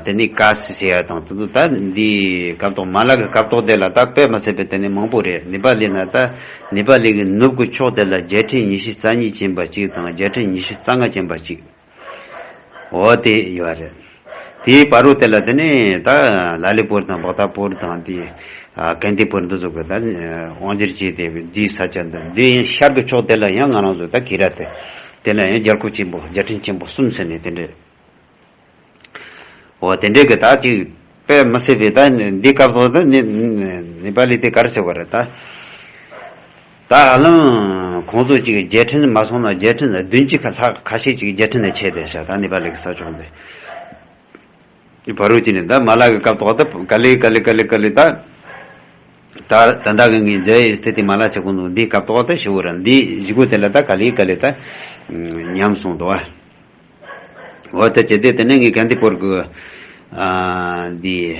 དེ་ནས་ཀ་སི་ཟེར་ཡ་དང་དེ་ཚོ་ད་འདི་སྐབས་ཐོག་མ་ལ་གི་སྐབས་ཐོག་དེ་ལ་ད་དཔེ་མི་སྲིད་པའི་དེ་ནས་མང་པོ་རེད། ནེ་པ་ལི་ན་ད་ནེ་པ་ལི་གི་ནུབ་གི་ཕྱོགས་དེ་ལ་རྒྱལ་ཕྲན་ཉི་ཤུ་རྩ་གཉིས་ཅན་པ་གཅིག་དང་རྒྱལ་ཕྲན་ཉི་ཤུ་རྩ་ལྔ་ཅན་པ་གཅིག་འོ་དེ་ཡོད་རེད། དེའི་བར་དུ་དེ་ལ་དེ་ནས་ད་ལ་ལི་པུར་དང་བོ་ཏ་པུར་དང་དེ་ཀན་ཏི་པུར་འདི་ཚོ་གི་ད་དབང་སྒྱུར་བྱས་ཏེ་འདིའི་ས་ཆ་འདི་འདི་ཡང་ཤར་གི་ཕྱོགས་དེ་ལ་ཡང་ང་རང་ཚོ་ད་གི་ར་དེ་དེ་ལ་ཡང་རྒྱལ་ཁབ་ཆེན་པོ་རྒྱལ་ཕྲན་ཆེན་པོ་གསུམ་ཟེར་ནས་དེ་འདྲས། འོ་དེ་འདྲས་གི་ད་ཅིག་དཔེ་མི་སྲིད་པའི་ད་འདི་སྐབས་ཐོག་ད་ནི་ནི་པ་ལི་དེ་ག་རེ་ཟེར་བ་རེད་ད། ད་ཧ་ལམ་ཁོང་ཚོ་ཅིག་རྒྱལ་ཕྲན་མ་སོང་ན་རྒྱལ་ཕྲན་བདུན་ཅུ་ཁ་ལྷག་ཁ་ཤས་ཅིག་རྒྱལ་ཕྲན་ནས་ཆད་བསྡད་ཤག་ད་ནི་པ་ལི་གི་ས་ཕྱོགས་འདི། བར་རུ་ཅི་ནས་ད་མ་ལ་གི་སྐབས་ཐོག་ད་ག་ལེ་ག་ལེ་ག་ལེ་ག་ལེ་ད། ད་ད་ད་གི་ངའི་རྒྱ་ཡི་སྟེ་དེ་མ་ལ་ཆེ་ཁོང་ཚོ་འདི་སྐབས་ཐོག་ད་ཞུ་བ་ར་འདི་གཞི་གོ་དེ་ལ་ད་ག་ལེ་ག་ལེ་ད་ཉམས་སོང་འདུག་ཨ། འོ་ད་ཅི་སྟེ་དེ་ནས་ངའི་གན་དི་པོར་གི་ཨ་འདི་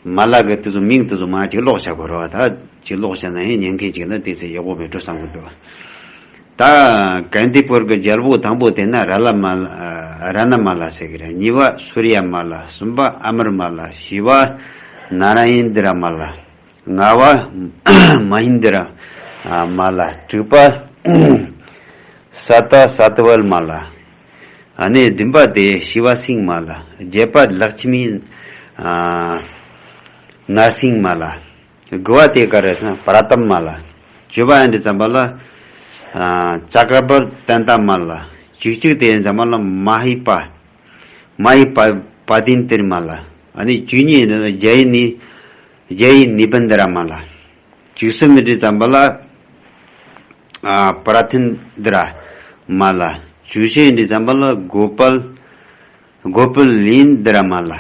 མ་ལ་གི་དེ་ཚོ་མིང་དེ་ཚོ་མ་ཅིག་ཀློག་བྱ་དགོས་ར་བ་ད་ཅིག་ཀློག་བྱ་ན་ཡང་ཉན་མཁན་ཅིག་ན་དེ་ཚོ་ཡག་པོ་མེད་འགྲོ་བསམ་གི་འདུག་ད་ཀན་ཏི་པུར་གྱི་རྒྱལ་པོ་དང་པོ་དེ་ན་ར་ལ་མ་ལ་ར་ན་མ་ལ་ཟེར་གི་རེད། གཉིས་པ་སུར་ཡ་མ་ལ། གསུམ་པ་ཨ་མར་མ་ལ། བཞི་པ་ན་ར་ཡིན་དི་ར་མ་ལ། ལྔ་པ་མ་ཧིན་དི་ར་མ་ལ། དྲུག་པ་ས་ཏ་ས་ཏ་ཝལ་མ་ལ། ཨ་ནི་བདུན་པ་དེ་ཤི་བ་སིང་མ་ལ། བརྒྱད་པ་ལག་ཆི་མི་ན་སིང་མ་ལ། དགུ་བ་དེ་ག་རེ་ཟེར་ན་པ་ར་ཏམ་མ་ལ། བཅུ་བ་ཡང་འདི་ཙམ་པ་ལ་ཨ་ཅ་ཀ་པ་ཏན་ཏ་མ་ལ། བཅུ་གཅིག་དེ་ཡང་ཙམ་པ་ལ་མ་ཧི་པ། མ་ཧི་པ་པ་དིན་ཏིར་མ་ལ། ཨ་ནི་བཅུ་གཉིས་ནི་རྒྱ་ཡི་ནི་རྒྱ་ཡི་ནི་པན་དི་ར་མ་ལ། བཅུ་གསུམ་འདི་ཙམ་པ་ལ་ཨ་པ་ར་ཐིན་དི་ར་མ་ལ། བཅུ་བཞི་འདི་ཙམ་པ་ལ་གོ་པལ། གོ་པལ་ལིན་དི་ར་མ་ལ།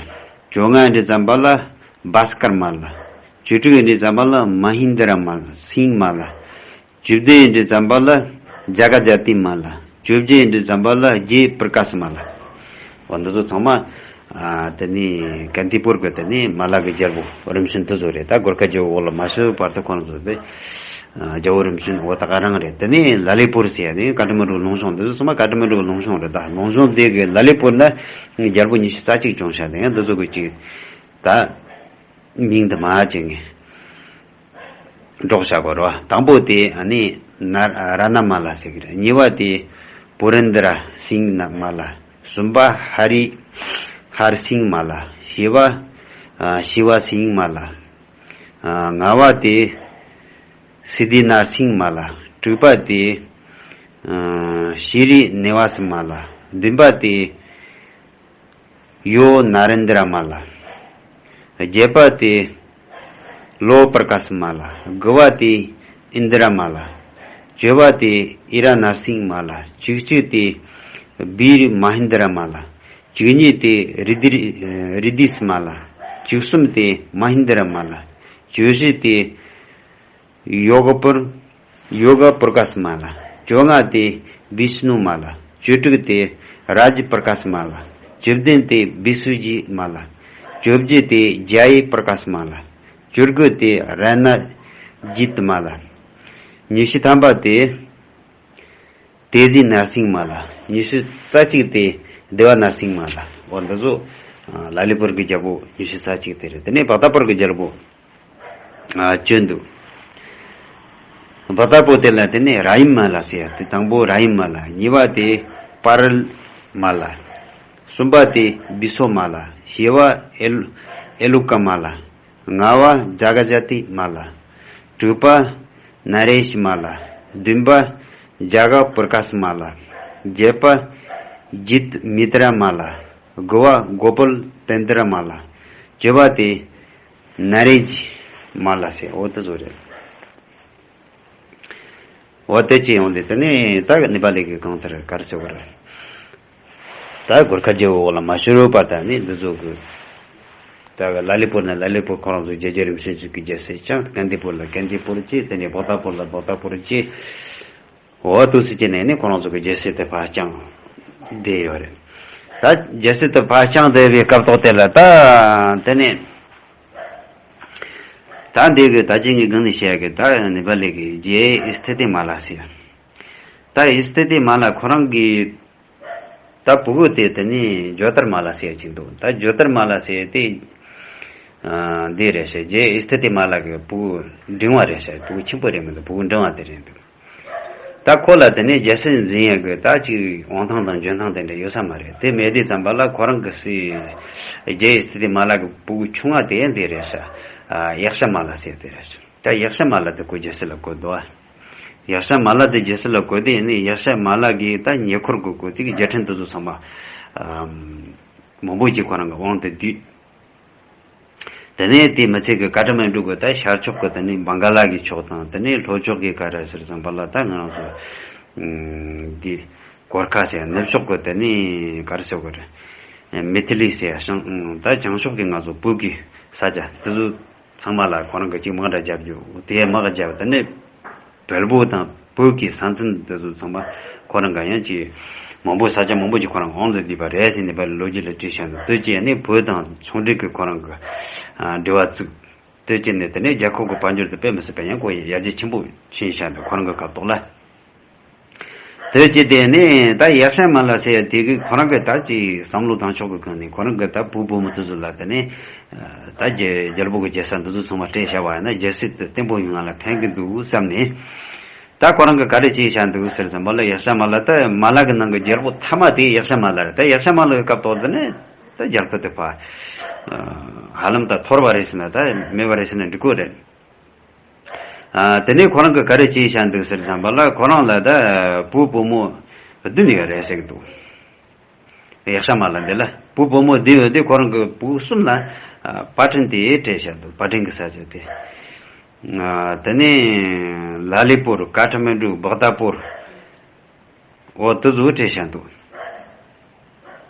བཅོ་ལྔ་འདི་ཙམ་པ་ལ་བྷ་སྐར་མ་ལ། བཅུ་དྲུག་འདི་ཙམ་པ་ལ་མ་ཧིན་དི་ར་མ་ལ་སིང་མ་ལ། བཅུ་བདུན་འདི་ཙམ་པ་ལ་ཇ་ག་ཇ་ཏི་མ་ལ། བཅོ་བརྒྱད་འདི་ཙམ་པ་ལ་རྒྱས་པུར་ཀ་སི་མ་ལ། འོ་འདི་ཚོ་ཚང་མ་ཨ་དེ་ནི་ཀན་ཏི་པུར་གི་དེ་ནི་མ་ལ་གི་རྒྱལ་པོ་རིམ་བྱོན་དེ་ཚོ་རེད། ད་གོར་ཁ་རྒྱལ་པོ་འོག་ལ་མ་ཤོར་བར་དུ་ཁོང་ཚོ་དེ། རྒྱལ་པོ་རིམ་བྱོན་འོ་ད་ག་རང་རེད། དེ་ནས་ལ་ལས་པོར་ཟེར་ཡ་ནི་ཀ་ཏི་མན་ཌུ་ལུང་གཤོང་འདི་ཚོ་ཚང་མ་ཀ་ཏི་མན་ཌུ་ལུང་གཤོང་རེད། ད་ལུང་གཤོང་དེ་གི་ལ་ལས་པོར་ན་རྒྱལ་པོ་ཉི་ཤུ་རྩ་གཅིག་བྱུང་ཤག་དེ་ཡང་འདི་ཚོ་གི་གཅིག་ད་མིང་དུ་མ་ཅིག་ངས་སྒྲོག་བྱ་དགོས་རེད་བ། དང་པོ་དེ་ཨ་ནི་ན་ར་ན་མ་ལ་ཟེར་གི་རེད། གཉིས་པ་དེ་པུ་རན་དི་ར་སིང་ན་མ་ལ། གསུམ་པ་ཧ་རི་ཧར་སིང་མ་ལ། བཞི་པ་ཨ་ཤི་བ་སིང་མ་ལ། ལྔ་པ་དེ་སི་དི་ན་སིང་མ་ལ། དྲུག་པ་དེ་ཤི་རི་ནེ་བ་སི་མ་ལ། བདུན་པ་དེ་ཡོ་ན་རེན་དི་ར་མ་ལ། བརྒྱད་པ་དེ་ལོ་པར་ཀ་སི་མ་ལ། དགུ་པ་དེ་ཨིན་དི་ར་མ་ལ། བཅུ་པ་དེ་ཨི་ར་ན་སིང་མ་ལ། བཅུ་གཅིག་དེ་བིར་མ་ཧིན་དི་ར་མ་ལ། བཅུ་གཉིས་དེ་རི་དི་རི་དི་སི་མ་ལ། བཅུ་གསུམ་དེ་མ་ཧིན་དི་ར་མ་ལ། བཅུ་བཞི་དེ་ཡོ་ག་པུར་ཡོ་ག་པུར་ཀ་སི་མ་ལ། བཅོ་ལྔ་དེ་བི་སྣུ་མ་ལ། བཅུ་དྲུག་དེ་རཱ་ཇི་པུར་ཀ་སི་མ་ལ། བཅུ་བདུན་དེ་བི་སུ་ཇི་མ་ལ། བཅོ་བརྒྱད་དེ་ཇ་ཡི་པུར་ཀ་སི་མ་ལ། བཅུ་དགུ་དེ་ར་ན་ཇི་ཏི་མ་ལ། ཉི་ཤུ་ཐམ་པ་དེ་ཏེ་ཟི་ན་སིང་མ་ལ། ཉི་ཤུ་རྩ་གཅིག་དེ་དེ་བ་ན་སིང་མ་ལ། འོ་འདི་ཚོ་ལ་ལི་པུར་གི་རྒྱལ་པོ་ཉི་ཤུ་རྩ་གཅིག་དེ་རེད། དེ་ནས་བ་ཏ་པུར་གི་རྒྱལ་པོ་ཨ་བཅོས་འདུག་བ་ཏ་པུར་དེ་ལ་དེ་ནས་ར་ཡིམ་མ་ལ་ཟེར་ཡ་དེ་དང་པོ་ར་ཡིམ་མ་ལ། གཉིས་པ་དེ་པ་རལ་མ་ལ། གསུམ་པ་དེ་བི་སོ་མ་ལ། བཞི་པ་ཨེ་ལུ་ཨེ་ལུ་ཀ་མ་ལ། ལྔ་པ་ཇ་ག་ཇ་ཏི་མ་ལ། དྲུག་པ་ན་རེ་ཤི་མ་ལ། བདུན་པ་ཇ་ག་པུར་ཀ་སི་མ་ལ། བརྒྱད་པ་ཇིད་མི་ཏྲ་མ་ལ། དགུ་པ་གོ་པལ་ཏན་ཏྲ་མ་ལ། བཅུ་པ་དེ་ན་རེ་ཇི་མ་ལ་ཟེར། འོ་དེ་ཚོ་རེད། འོ་དེ་ཅི་ཡོང་དེ་དེ་ནས་ད་ནི་པ་ལི་གི་གང་ལྟར་གར་ཆེ་བར། ད་གོར་ཁ་རྒྱལ་པོ་འོག་ལ་མ་ཤོར་བར་ད་ནི་འདི་ཚོ་གི། ད་གི་ལ་ལི་པུར་ན་ལ་ལི་པུར་ཁོ་རང་ཚོ་རྒྱལ་རྒྱལ་རིམ་བྱོན་ཅིག་གི་རྒྱལ་སྲིད་བསྐྱངས། ཀན་ཏི་པུར་ལ་ཀན་ཏི་པུར་བྱས། དེ་ནས་བོ་ཏ་པུར་ལ་བོ་ཏ་པུར་བྱས། འོ་དུ་སི་ཅི་ནས་ནི་ཁོ་རང་ཚོ་གི་རྒྱལ་སྲིད་དེ་ཕར་བསྐྱངས་བསྡད་ཡོད་རེད། ད་རྒྱལ་སྲིད་དེ་ཕར་བསྐྱངས་བསྡད་པའི་སྐབས་ཐོག་དེ་ལ་ད་དེ་ནས་ད་འདི་གི་ད་ཅི་ངས་གང་ནས་བཤད་གི། ད་ནི་པ་ལི་གི་རྒྱལ་ཨི་སི་ཐི་ཏི་མ་ལ་ཟེར། ད་ཨི་སི་ཐི་ཏི་མ་ལ་ཁོ་རང་གི་ད་ཕྲུ་གུ་དེ་དེ་ནི་ཇོ་ཏར་མ་ལ་ཟེར་གྱིན་འདུག་ད་ཇོ་ཏར་མ་ལ་ཟེར་དེ་ཨ་འདི་རེད་ཤག་རྒྱལ་ཨི་སི་ཐི་ཏི་མ་ལ་གི་ཕྲུ་གུ་འབྲིང་བ་རེད་ཤག་ཕྲུ་གུ་ཆེན་པོ་རེད་མི་འདུག་ཕྲུ་གུ་འབྲིང་བ་དེ་རེད་འདུག་ད་ཁོ་ལ་དེ་ནས་རྒྱལ་སྲིད་འཛིན་ཡག་གི་ད་ཅིག་དབང་ཐང་དང་འཇོན་ཐང་དེ་འདྲ་ཡོད་ས་མ་རེད། དེ་མེད་དུས་ཙམ་པ་ལ་ཁོ་རང་གི་སྲས་རྒྱལ་བའི་སྲས་དེ་མ་ལ་གི་བུ་གུ་ཆུང་བ་དེ་འདི་རེད་ཤག་ཡེག་ཤ་མ་ལ་ཟེར་དེ་རེད་ཤག་ད་ཡེག་ཤ་མ་ལ་དེ་ཁོ་རྒྱལ་སྲིད་ལ་བསྐོས་འདུག་ཨ། ཡེག་ཤ་མ་ལ་དེ་རྒྱལ་སྲིད་ལ་བསྐོས་དུས་ནི་ཡེག་ཤ་མ་ལ་གིས་ད་ཉེ་འཁོར་གི་བསྐོས་དེ་གི་རྒྱལ་ཕྲན་དེ་ཚོ་ཚང་མ་མང་པོ་ཅིག་ཁོ་རང་གི་དབང་དུ་བསྡུས། དེ་ནས་དེ་མི་ཚད་ཀྱི་ཀ་ཏ་མན་གྲུ་གི་ད་ཤར་ཕྱོགས་ཀྱི་དེ་ནས་བང་ག་ལ་གི་ཕྱོགས་དང་དེ་ནས་ལྷོ་ཕྱོགས་ཀྱི་ག་རེ་ཟེར་ཙམ་པ་ལ་ད་ང་རང་ཚོ་འདི་གོར་ཁ་ཟེར་ནུབ་ཕྱོགས་ཀྱི་དེ་ནས་ག་རེ་ཟེར་དགོས་རེད། མི་ཐི་ལི་ཟེར་བྱང་ད་བྱང་ཕྱོགས་ཀྱི་ང་ཚོ་བོད་ཀྱི་ས་ཆ་དེ་ཚོ་ཚང་མ་ལ་ཁོ་རང་གི་ཅིག་དམག་འདྲ་རྒྱབ་རྒྱུ་དེ་དམག་རྒྱབ་དེ་ནས། བལ་པོ་དང་བོད་ཀྱི་ས་མཚམས་དེ་ཚོ་ཚང་མ་ཁོ་རང་ག་ཡང་ཅིག་མང་པོ་ས་ཆ་མང་པོ་ཅིག་ཁོ་རང་དབང་དུ་བསྡུས་པ་རེད་ཟེར་ནས་པ་ལོ་རྒྱུས་ལ་བྲིས་བཞག་འདུག་དེ་རྗེས་ནས་བོད་དང་ཆུང་འབྲིང་གི་ཁོ་རང་གི་འབྲེལ་བ་བཙུགས། དེ་རྗེས་ནས་དེ་ནས་རྒྱལ་ཁབ་ཀྱི་དཔལ་འབྱོར་དེ་དཔེ་མི་སྲིད་པ་ཡང་ཁོ་ཡི་ཡར་རྒྱས་ཆེན་པོ་ཕྱིན་བཞག་འདུག་ཁོ་རང་གི་སྐབས་ཐོག་ལ། དེ་རྗེས་དེ་ནས་ད་ཡེག་ཤ་མ་ལ་ཟེར་ཡ་དེ་གི་ཁོ་རང་གི་ད་ཅིག་བསམ་བློ་བཏང་ཕྱོགས་ཀྱི་སྒང་ནས་ཁོ་རང་གི་ད་བུ་བུ་མོ་དེ་ཚོ་ལ་དེ་ནས་ད་རྒྱལ་རྒྱལ་པོ་གི་རྒྱལ་ས་འདི་ཚོ་ཚང་མ་སྤྲད་བཞག་པ་ཡིན་ན་རྒྱལ་སྲིད་དེ་བརྟན་པོ་ཡོང་ང་ལ་ཕན་གི་འདུག་བསམ་ནས། ད་ཁོ་རང་གིས་ག་རེ་བྱས་བཞག་འདུག་ཟེར་ཙམ་པ་ལ་ཡེག་ཤ་མ་ལ་ད་མ་ལ་གི་ནང་གི་རྒྱལ་པོ་མཐའ་མ་དེ་ཡེག་ཤ་མ་ལ་རེད། ད་ཡེག་ཤ་མ་ལ་གི་སྐབས་ཐོག་དེ་ནས་ད་རྒྱལ་ཁབ་དེ་ཕ་ཧ་ལམ་ད་འཐོར་བ་རེད་ཟེར་ན་ད་མེད་པ་རེད་ཟེར་ན་འགྲིག་གི་རེད། ཨ། དེ་ནས་ཁོ་རང་གིས་ག་རེ་བྱས་བཞག་འདུག་ཟེར་ཙམ་པ་ལ་ཁོ་རང་ལ་ད་བུ་བུ་མོ་བདུན་ཡོད་རེད་ཟེར་གི་འདུག་ཡེག་ཤ་མ་ལ་འདི་ལ་བུ་བུ་མོ་བདུན་ཡོད་དེ་ཁོ་རང་གི་བུ་གསུམ་ལ་ཨ། པར་སྐྲུན་དེ་སྤྲད་བཞག་འདུག་པར་སྐྲུན་གྱི་ས་ཆ་དེ། ཨ། དེ་ནས་ལ་ལི་པོར་ཀ་ཐ་མན་གྲུ་བག་ད་པོར་འོ་དེ་ཚོ་སྤྲད་བཞག་འདུག་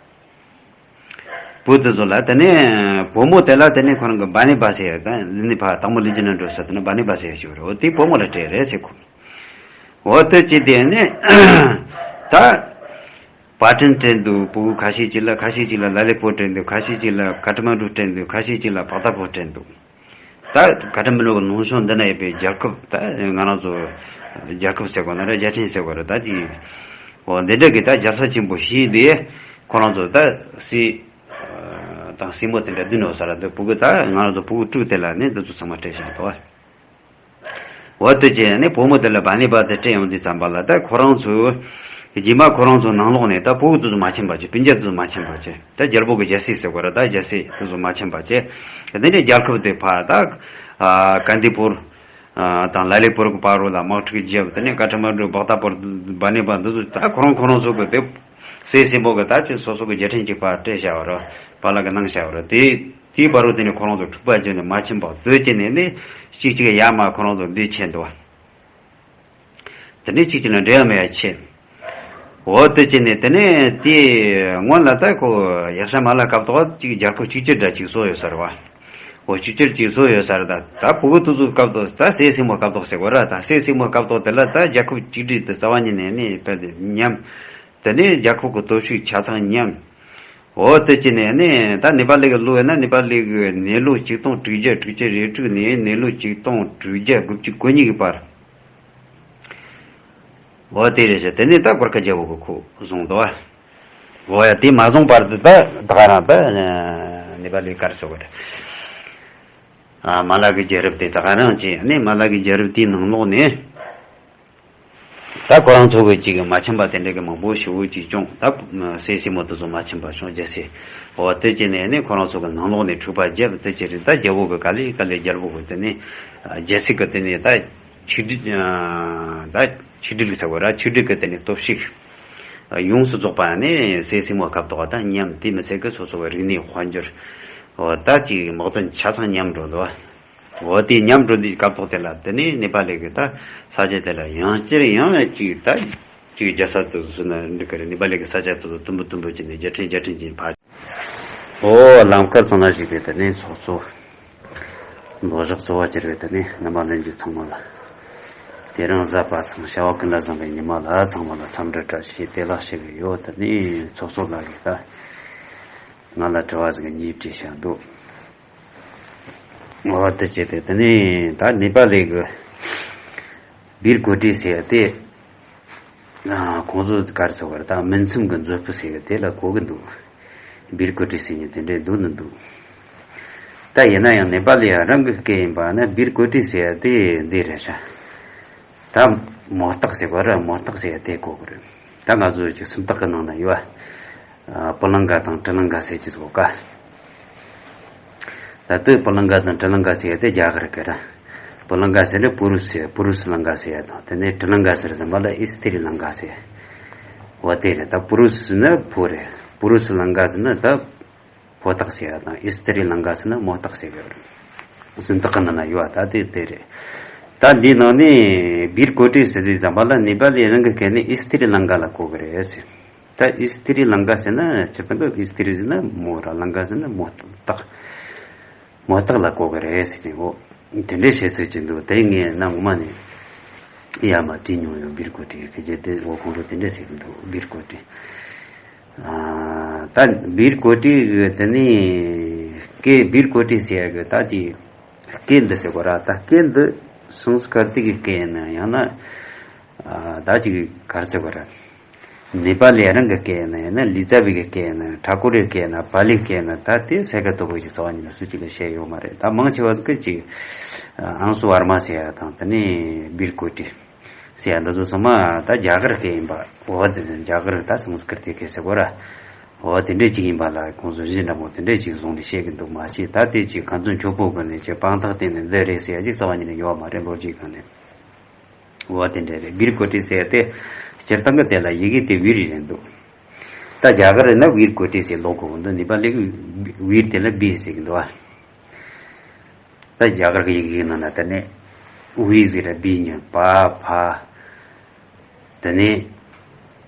བུ་དེ་ཚོ་ལ་དེ་ནས་བུ་མོ་དེ་ལ་དེ་ནས་ཁོ་རང་གི་བ་ནི་བ་ཟེར་ཡ་དང་ལི་ནི་ཕ་དང་མོ་ལི་ཇི་ན་འགྲོ་ས་དེ་ནས་བ་ནི་བ་ཟེར་ཡ་ཞིག་རེད། འོ་དེ་བུ་མོ་ལ་སྤྲད་རེད་ཟེར་གོ། འོ་དེ་ཅི་དེ་ནས་ད་པར་སྐྲུན་སྤྲད་འདུག་བུ་ཁ་ཤས་ཅིག་ལ་ཁ་ཤས་ཅིག་ལ་ལ་ལི་པོ་སྤྲད་འདུག་ཁ་ཤས་ཅིག་ལ་ཀ་ཐ་མན་གྲུ་སྤྲད་འདུག་ཁ་ཤས་ཅིག་ལ་བག་ད་པོ་སྤྲད་འདུག་ད་ཀ་ཐ་མན་གྲུ་གི་ནང་ཤོག་འདི་ན་ཡོད་པའི་རྒྱལ་ཁབ་ད་ང་རང་ཚོ་རྒྱལ་ཁབ་ཟེར་དགོས་ན་རེད། རྒྱལ་ཕྲན་ཟེར་དགོས་རེད། ད་ཅིག་འོ་འདི་འདྲ་གི་ད་རྒྱལ་ས་ཆེན་པོ་བཞི་དེ་ཁོ་རང་ཚོ་ད་སྲས་དང་སྲས་མོ་དེ་འདྲ་བདུན་ཡོད་ས་རེད། འདི་བུ་གུ་ད་ང་རང་ཚོ་བུ་གུ་དྲུག་དེ་ལ་ནི་འདི་ཚོ་ཚང་མ་སྤྲད་བཞག་འདུག་འོ་དེ་རྗེས་ནི་བུ་མོ་དེ་ལ་བ་ནི་བ་དེ་སྤྲད་ཡོང་དུས་ཙམ་པ་ལ་ད་ཁོ་རང་ཚོ་རྗེས་མ་ཁོ་རང་ཚོ་ནང་ལོགས་ནས་ད་བུ་གུ་དེ་ཚོ་མ་ཕྱིན་པ་བྱས། སྤུན་ཀྱག་དེ་ཚོ་མ་ཕྱིན་པ་བྱས། ད་རྒྱལ་པོ་གི་རྒྱལ་སྲིད་ཟེར་དགོས་རེད། ད་རྒྱལ་སྲིད་དེ་ཚོ་མ་ཕྱིན་པ་བྱས། དེ་ནས་རྒྱལ་ཁབ་དེ་ཕར་ད་ཨ་ཀན་ཏི་པུར་ཨ་དང་ལ་ལི་པུར་གི་བར་རུ་ལ་དམག་འཁྲུག་བརྒྱབ། དེ་ནས་ཀ་ཐ་མན་གྲུ་བག་ད་པུར་བ་ནི་བ་འདི་ཚོ་ད་ཁོ་རང་ཁོ་རང་ཚོ་གི་དེ་སྲས་སྲས་མོ་གི་ད་ཅི་སོ་སོ་གི་རྒྱལ་ཕྲན་གཅིག་ཕར་སྤྲད་བཞག་པ་རེད། པཱ་ལགས་གི་གནང་བཞག་པ་རེད། དེ་དེའི་བར་རུ་དེ་ནས་ཁོ་རང་ཚོ་འཁྲུག་པ་བརྒྱབ་ནས་མ་ཕྱིན་པ་བཟོས་བྱས་ནས་ནི་གཅིག་གཅིག་ཡར་མར་ཁོ་རང་ཚོ་འདི་ཕྱིན་འདུག་དེ་ནས་གཅིག་གཅིག་ལ་འབྲེལ་བ་མེད་པ་བྱས། འོ་དེ་བྱས་ནས་དེ་ནས་དེ་སྔོན་ལ་ད་ཁོ་ཡེག་ཤ་མ་ལ་སྐབས་ཐོག་གཅིག་རྒྱལ་ཁབ་གཅིག་གྱུར་འདྲ་གཅིག་བཟོ་ཡོད་ས་རེད་བ། འོ་གཅིག་གྱུར་གཅིག་བཟོ་ཡོད་ས་རེད། ད་ད་བུ་གུ་དེ་ཚོ་སྐབས་ཐོག་ད་སྲས་སྲས་མོ་སྐབས་ཐོག་ཟེར་དགོས་རེད། ད་སྲས་སྲས་མོ་སྐབས་ཐོག་དེ་ལ་ད་རྒྱལ་ཁབ་གཅིག་སྒྲིལ་དེ་རྩ་བ་ཉིད་ནས་ནི་དཔེ་དེ་ཉམས། དེ་ནས་རྒྱལ་ཁབ་ཀྱི་སྟོབས་ཤུགས་ཆ་ཚང་ཉམས། འོ་དེ་བྱས་ནས་ནི་ད་ནེ་པ་ལི་གི་ལོ་ཡིན་ན་ནེ་པ་ལི་གི་ནས་ལོ་ཆིག་སྟོང་དྲུག་བརྒྱ་དྲུག་ཅུ་རེ་དྲུག་ནས་ནས་ལོ་ཆིག་སྟོང་དྲུག་བརྒྱ་དགུ་བཅུ་གོ་གཉིས་ཀྱི་བར། འོ་དེ་རེད་ཤག་དེ་ནས་ད་གོར་ཁ་རྒྱལ་པོ་གི་ཁོ་བཟུང་འདུག་བ། འོ་ཡ་དེ་མ་བཟུང་བར་དུ་ད་ད་ག་རང་ད་ནེ་པ་ལི་གར་སོ་གར། ཨ་མ་ལ་གི་རྒྱལ་རབས་དེ་ད་ག་རང་བྱས་ནས་མ་ལ་གི་རྒྱལ་རབས་དེའི་ནང་ལོགས་ནས། ད་ཁོ་རང་ཚོ་གི་ཅིག་མ་ཕྱིན་པ་དེ་འདྲ་གི་མང་པོ་ཞེ་པོ་ཅིག་བྱུང་། ད་སྲས་སྲས་མོ་དེ་ཚོ་མ་ཕྱིན་པ་བྱུང་རྒྱལ་སྲས། འོ་དེ་བྱས་ནས་ནི་ཁོ་རང་ཚོ་གི་ནང་ལོགས་ནས་འཁྲུག་པ་བརྒྱབ། དེ་བྱས་རིང་ད་རྒྱལ་པོ་གི་ག་ལེ་ག་ལེ་རྒྱལ་པོ་གི་དེ་ནས་རྒྱལ་སྲིད་གི་དེ་ནས་ད་ཆིག་སྒྲིལ་ད་ཆིག་སྒྲིལ་ཟེར་བ་ར་ཆིག་སྒྲིལ་གི་དེ་ནས་སྟོབས་ཤུགས་ཡོངས་སུ་རྫོགས་པ་ནི་སྲས་སྲས་མོ་སྐབས་ཐོག་ད་ཉམས། དེ་མི་ཚད་གི་སོ་སོ་གི་རིག་གནས་དཔལ་འབྱོར་འོ་ད་ཅིག་དམག་དོན་ཆ་ཚང་ཉམས་འགྲོ་འདུག་བ། འོ་དེ་ཉམས་འགྲོ་དུས་སྐབས་ཐོག་དེ་ལ་དེ་ནས་ནེ་པ་ལི་གི་ད་ས་ཆ་དེ་ལ་ཡང་བསྐྱར་ཡང་ཅིག་ད་ཅིག་རྒྱལ་ས་དེ་ཚོ་ན་འདི་ག་རེ་ནེ་པ་ལི་གི་ས་ཆ་དེ་ཚོ་དུམ་བུ་དུམ་བུ་བྱས་ནས་རྒྱལ་ཕྲན་རྒྱལ་ཕྲན་གྱིས་ཕར། འོ་ལམ་ཁར་ཚང་ན་ཞིག་པའི་དེ་ནས་ཚོགས་གཙོ་ལོ་ཞག་གཙོ་བ་གྱུར་པའི་དེ་ནས་རྣམ་པ་ལྷན་རྒྱས་ཚང་མ་ལ་དེ་རིང་གཟའ་པ་སངས་ཤ་བ་ཀུན་ལ་བཟང་པའི་ཉི་མ་ལ་ཚང་མ་ལ་འཚམས་འདྲི་བཀྲ་ཤིས་བདེ་ལེགས་ཞུ་གི་ཡོད། དེ་ནས་ཚོགས་གཙོ་ལགས་ཀྱིས་ད་ང་ལ་དྲི་བ་ཟིག་གཉིས་དྲིས་བཞག་འདུག་འོ་དེ་བྱས་ཏེ་དེ་ནས་ད་ནེ་པ་ལི་གི་སྦིར་གོ་ཏི་ཟེར་ཡ་དེ། ཨ་ཁོང་ཚོ་ག་རེ་ཟེར་བ་རེད། ད་སྨིན་མཚམས་ཀྱི་མཛོད་སྤུ་ཟེར་ཡ་དེ་ལ་གོ་གི་འདུག་སྦིར་གོ་ཏི་ཟེར་ཡ་དེ་འདྲའི་འདུག་ནི་འདུག་ད་ཡིན་ན་ཡང་ནེ་པ་ལི་ཡ་རང་གི་སྐད་ཡིན་པ་ན་སྦིར་གོ་ཏི་ཟེར་ཡ་དེ་འདི་རེད་ཤག་ད་མོ་རྟགས་ཟེར་བ་ར་མོ་རྟགས་ཟེར་ཡ་དེ་གོ་གི་རེད། ད་ང་ཚོ་ཅིག་སུམ་རྟགས་ཀྱི་ནང་ན་ཡོད་ཨ། པུ་ལང་ཀ་དང་ཏྲི་ལང་ཀ་ཟེར་གྱི་ཟོ་ཀ། ད་ལྟ་པུ་ལང་ཀ་དང་ཏྲི་ལང་ཀ་ཟེར་ཡ་དེ་རྒྱ་གར་གི་ར། པུ་ལང་ཀ་ཟེར་ན་པུ་རུ་སི་པུ་རུ་སི་ལང་ཀ་ཟེར་ཡ་དང་དེ་ནས་ཏྲི་ལང་ཀ་ཟེར་ཙམ་པ་ལ་ཨི་སི་ཏི་རི་ལང་ཀ་ཟེར། འོ་དེ་རེད། ད་པུ་རུ་སི་ཟེར་ན་ཕོ་རེད། པུ་རུ་སི་ལང་ཀ་ཟེར་ན་ད་ཕོ་རྟགས་ཟེར་ཡ་དང་ཨི་སི་ཏི་རི་ལང་ཀ་ཟེར་ན་མོ་རྟགས་ཟེར་གི་རེད། སུམ་རྟགས་ཀྱི་ནང་ན་ཡོད་ཨ། ད་དེ་དེ་རེད། ད་འདིའི་ནང་ནས་བིར་ཀོ་ཏི་ཟེར་དུས་ཙམ་པ་ལ་ནེ་པ་ལི་རང་གི་སྐད་ནས་ཨི་སི་ཏི་རི་ལང་ཀ་ལ་གོ་གི་རེད་ཟེར། ད་ཨི་སི་ཏི་རི་ལང་ཀ་ཟེར་ན་སྤྱིར་བཏང་གི་ཨི་སི་ཏི་རི་ཟེར་ན་མོ་ར་ལང་ཀ་ཟེར་ན་མོ་རྟགས། མོ་རྟགས་ལ་གོ་གི་རེད་ཟེར་ནས་འོ། དེ་འདྲའི་བཤད་ཚོད་ཅིག་འདུག་དེ་ངས་གནའ་སྔོན་མ་ནས་ཡར་མར་བྲིས་མྱོང་ཡོད། བིར་ཀོ་ཏི་ཕལ་ཆེར་དེ་འོ་ཁོང་ཚོ་དེ་འདྲ་ཟེར་གི་འདུག་བིར་ཀོ་ཏི། ཨ། ད་བིར་ཀོ་ཏི་གི་དེ་ནི་སྐད་བིར་ཀོ་ཏི་ཟེར་ཡ་གི་ད་དེ་སྐད་འདི་ཟེར་གོ་ར། ད་སྐད་འདི་སུང་སྐར་ཏི་གི་སྐད་ཡིན་ན་ཡང་ན་ཨ་ད་ཅིག་ག་རེ་ཟེར་གོ་ར། ནེ་པ་ལི་རང་གི་སྐད་ཡིན་ན་ཡང་ན་ལི་ཙ་བི་གི་སྐད་ཡིན་ན་ཊ་ཀོ་རི་སྐད་ཡིན་ན་པཱ་ལི་སྐད་ཡིན་ན་ད་དེ་སེ་ག་དོ་གོ་ཞིག་ཚོ་བ་ཉིད་ལ་སུ་གཅིག་ལ་བཤད་ཡོད་མ་རེད། ད་མང་ཆེ་བ་གི་ཅིག་ཨང་སུ་ཝར་མ་ཟེར་ཡ་དང་དེ་ནི་བིར་ཀོ་ཏི་ཟེར་ཡ་འདི་ཚོ་ཚང་མ་ད་རྒྱ་གར་སྐད་ཡིན་པ། འོ་དེ་རྒྱ་གར་ད་སང་སྐྲི་ཏི་སྐད་ཟེར་གོ་ར། འོ་དེ་འདྲས་ཅིག་ཡིན་པ་ལ་ཁོང་ཚོ་གཞི་འདྲ་མོ་དེ་འདྲས་ཅིག་བཟུང་ནས་བཤད་གི་འདུག་མ་གཞི་ད་དེ་ཅིག་ག་ཚོད་མཆོག་པོ་གི་ནས་ཅིག་དཔང་རྟགས་བསྟན་ནས་འདི་རེད་ཟེར་ཡ་ཅིག་རྩ་བ་ཉིད་ནས་ཡོད་མ་རེད། ལོ་རྒྱུས་སྒང་ནས། འོ་དེ་འདྲས་རེད། བིར་ཀོ་ཏི་ཟེར་ཡ་དེ་སྤྱིར་བཏང་གི་དེ་ལ་ཡི་གེ་དེ་བིར་རེད་འདུག་ད་རྒྱ་གར་ན་བིར་ཀོ་ཏི་ཟེར་ལོག་གོ་འདུག་ནེ་པ་ལི་གི་བིར་དེ་ལ་བི་ཟེར་གི་འདུག་ཨ། ད་རྒྱ་གར་གི་ཡི་གེ་ནང་ན་དེ་ནས་ཝི་ཟེར་ར་བི་ཉོན་བ་བ། དེ་ནས་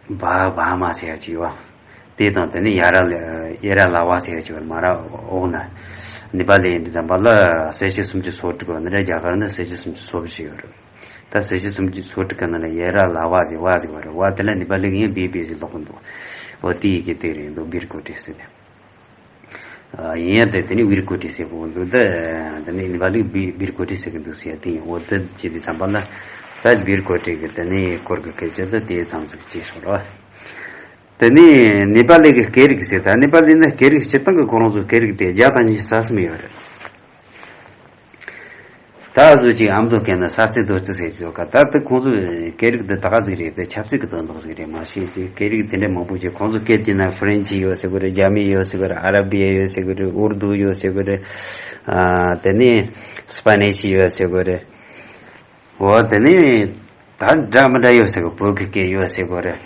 བ་བ་མ་ཟེར་ཡ་ཅིག་ཡོད། དེ་དང་དེ་ནས་ཡ་ར་ལ་ཡེ་ར་ལ་བ་ཟེར་ཡ་ཅིག་ཡོད། མ་ར་འོག་ན་ནེ་པ་ལི་ཡིན་དུས་ཙམ་པ་ལ་གསལ་བྱེད་སུམ་ཅུ་སོ་དྲུག་ཡོད་ན་རྒྱ་གར་ནི་གསལ་བྱེད་སུམ་ཅུ་སོ་བཞི་ཡོད་རེད། ད་གསལ་བྱེད་སུམ་ཅུ་སོ་དྲུག་གི་ནང་ལ་ཡེ་ར་ལ་བ་ཟེར་བ་ཟེར་བ་རེད། བ་དེ་ལ་ནེ་པ་ལི་གི་ཡང་བི་བི་ཟེར་ལོག་གི་འདུག་འོ་དེ་ཡི་གེ་དེ་རེད་འདུག་བིར་ཀོ་ཏི་ཟེར་ནས། ཡིན་ཡང་དེ་དེ་ནི་བིར་ཀོ་ཏི་ཟེར་གོ་འདུག་ད་དེ་ནི་ནི་བ་ལི་བི་བིར་ཀོ་ཏི་ཟེར་གི་འདུག་ཟེར་དེ་ཡིན། འོ་དེ་བྱེད་དུས་ཙམ་པ་ལ་ད་བིར་ཀོ་ཏི་གི་དེ་ནི་སྐོར་གི་སྐད་ཆ་ད་དེ་ཙམ་ཟིག་ཅེས་ཤོར་བ། དེ་ནི་ནེ་པ་ལི་གི་སྐད་རིགས་ཟེར། ད་ནེ་པ་ལི་ནི་སྐད་རིགས་སྤྱིར་བཏང་གི་ཁོ་རང་ཚོ་སྐད་རིགས་དེ་བརྒྱ་དང་ཉི་ཤུ་རྩ་གསུམ་ཡོད་རེད། ད་གཟོད་ཅིག་ཨ་མདོ་སྐད་ན་ས་རྩེ་རྡོ་རྩེ་ཟེར་གྱི་ཡོད་ཀ། ད་ལྟ་ཁོང་ཚོའི་སྐད་རིགས་འདི་ད་ག་ཟིག་རེད། དེ་ཆབ་སྲིད་ཀྱི་དོན་དག་ཟིག་རེད་མ་གཞི་ཅིག་སྐད་རིགས་དེ་འདྲ་མང་པོ་ཅིག་ཁོང་ཚོ་སྐད་དེ་ན་ཧྥ་རན་ཆི་ཡོད་ཟེར་གི་རེད། རྒྱ་མི་ཡོད་ཟེར་གི་རེད། ཨ་ར་བི་ཡ་ཡོད་ཟེར་གི་རེད། ཨུར་དུ་ཡོད་ཟེར་གི་རེད། ཨ་དེ་ནས་སི་པ་ནི་ཤི་ཡོད་ཟེར་གི་རེད། འོ་དེ་ནས་ད་འདྲ་མི་འདྲ་ཡོད་ཟེར་གི། བོད་ཀྱི་སྐད་ཡོད་ཟེར་གི་རེད།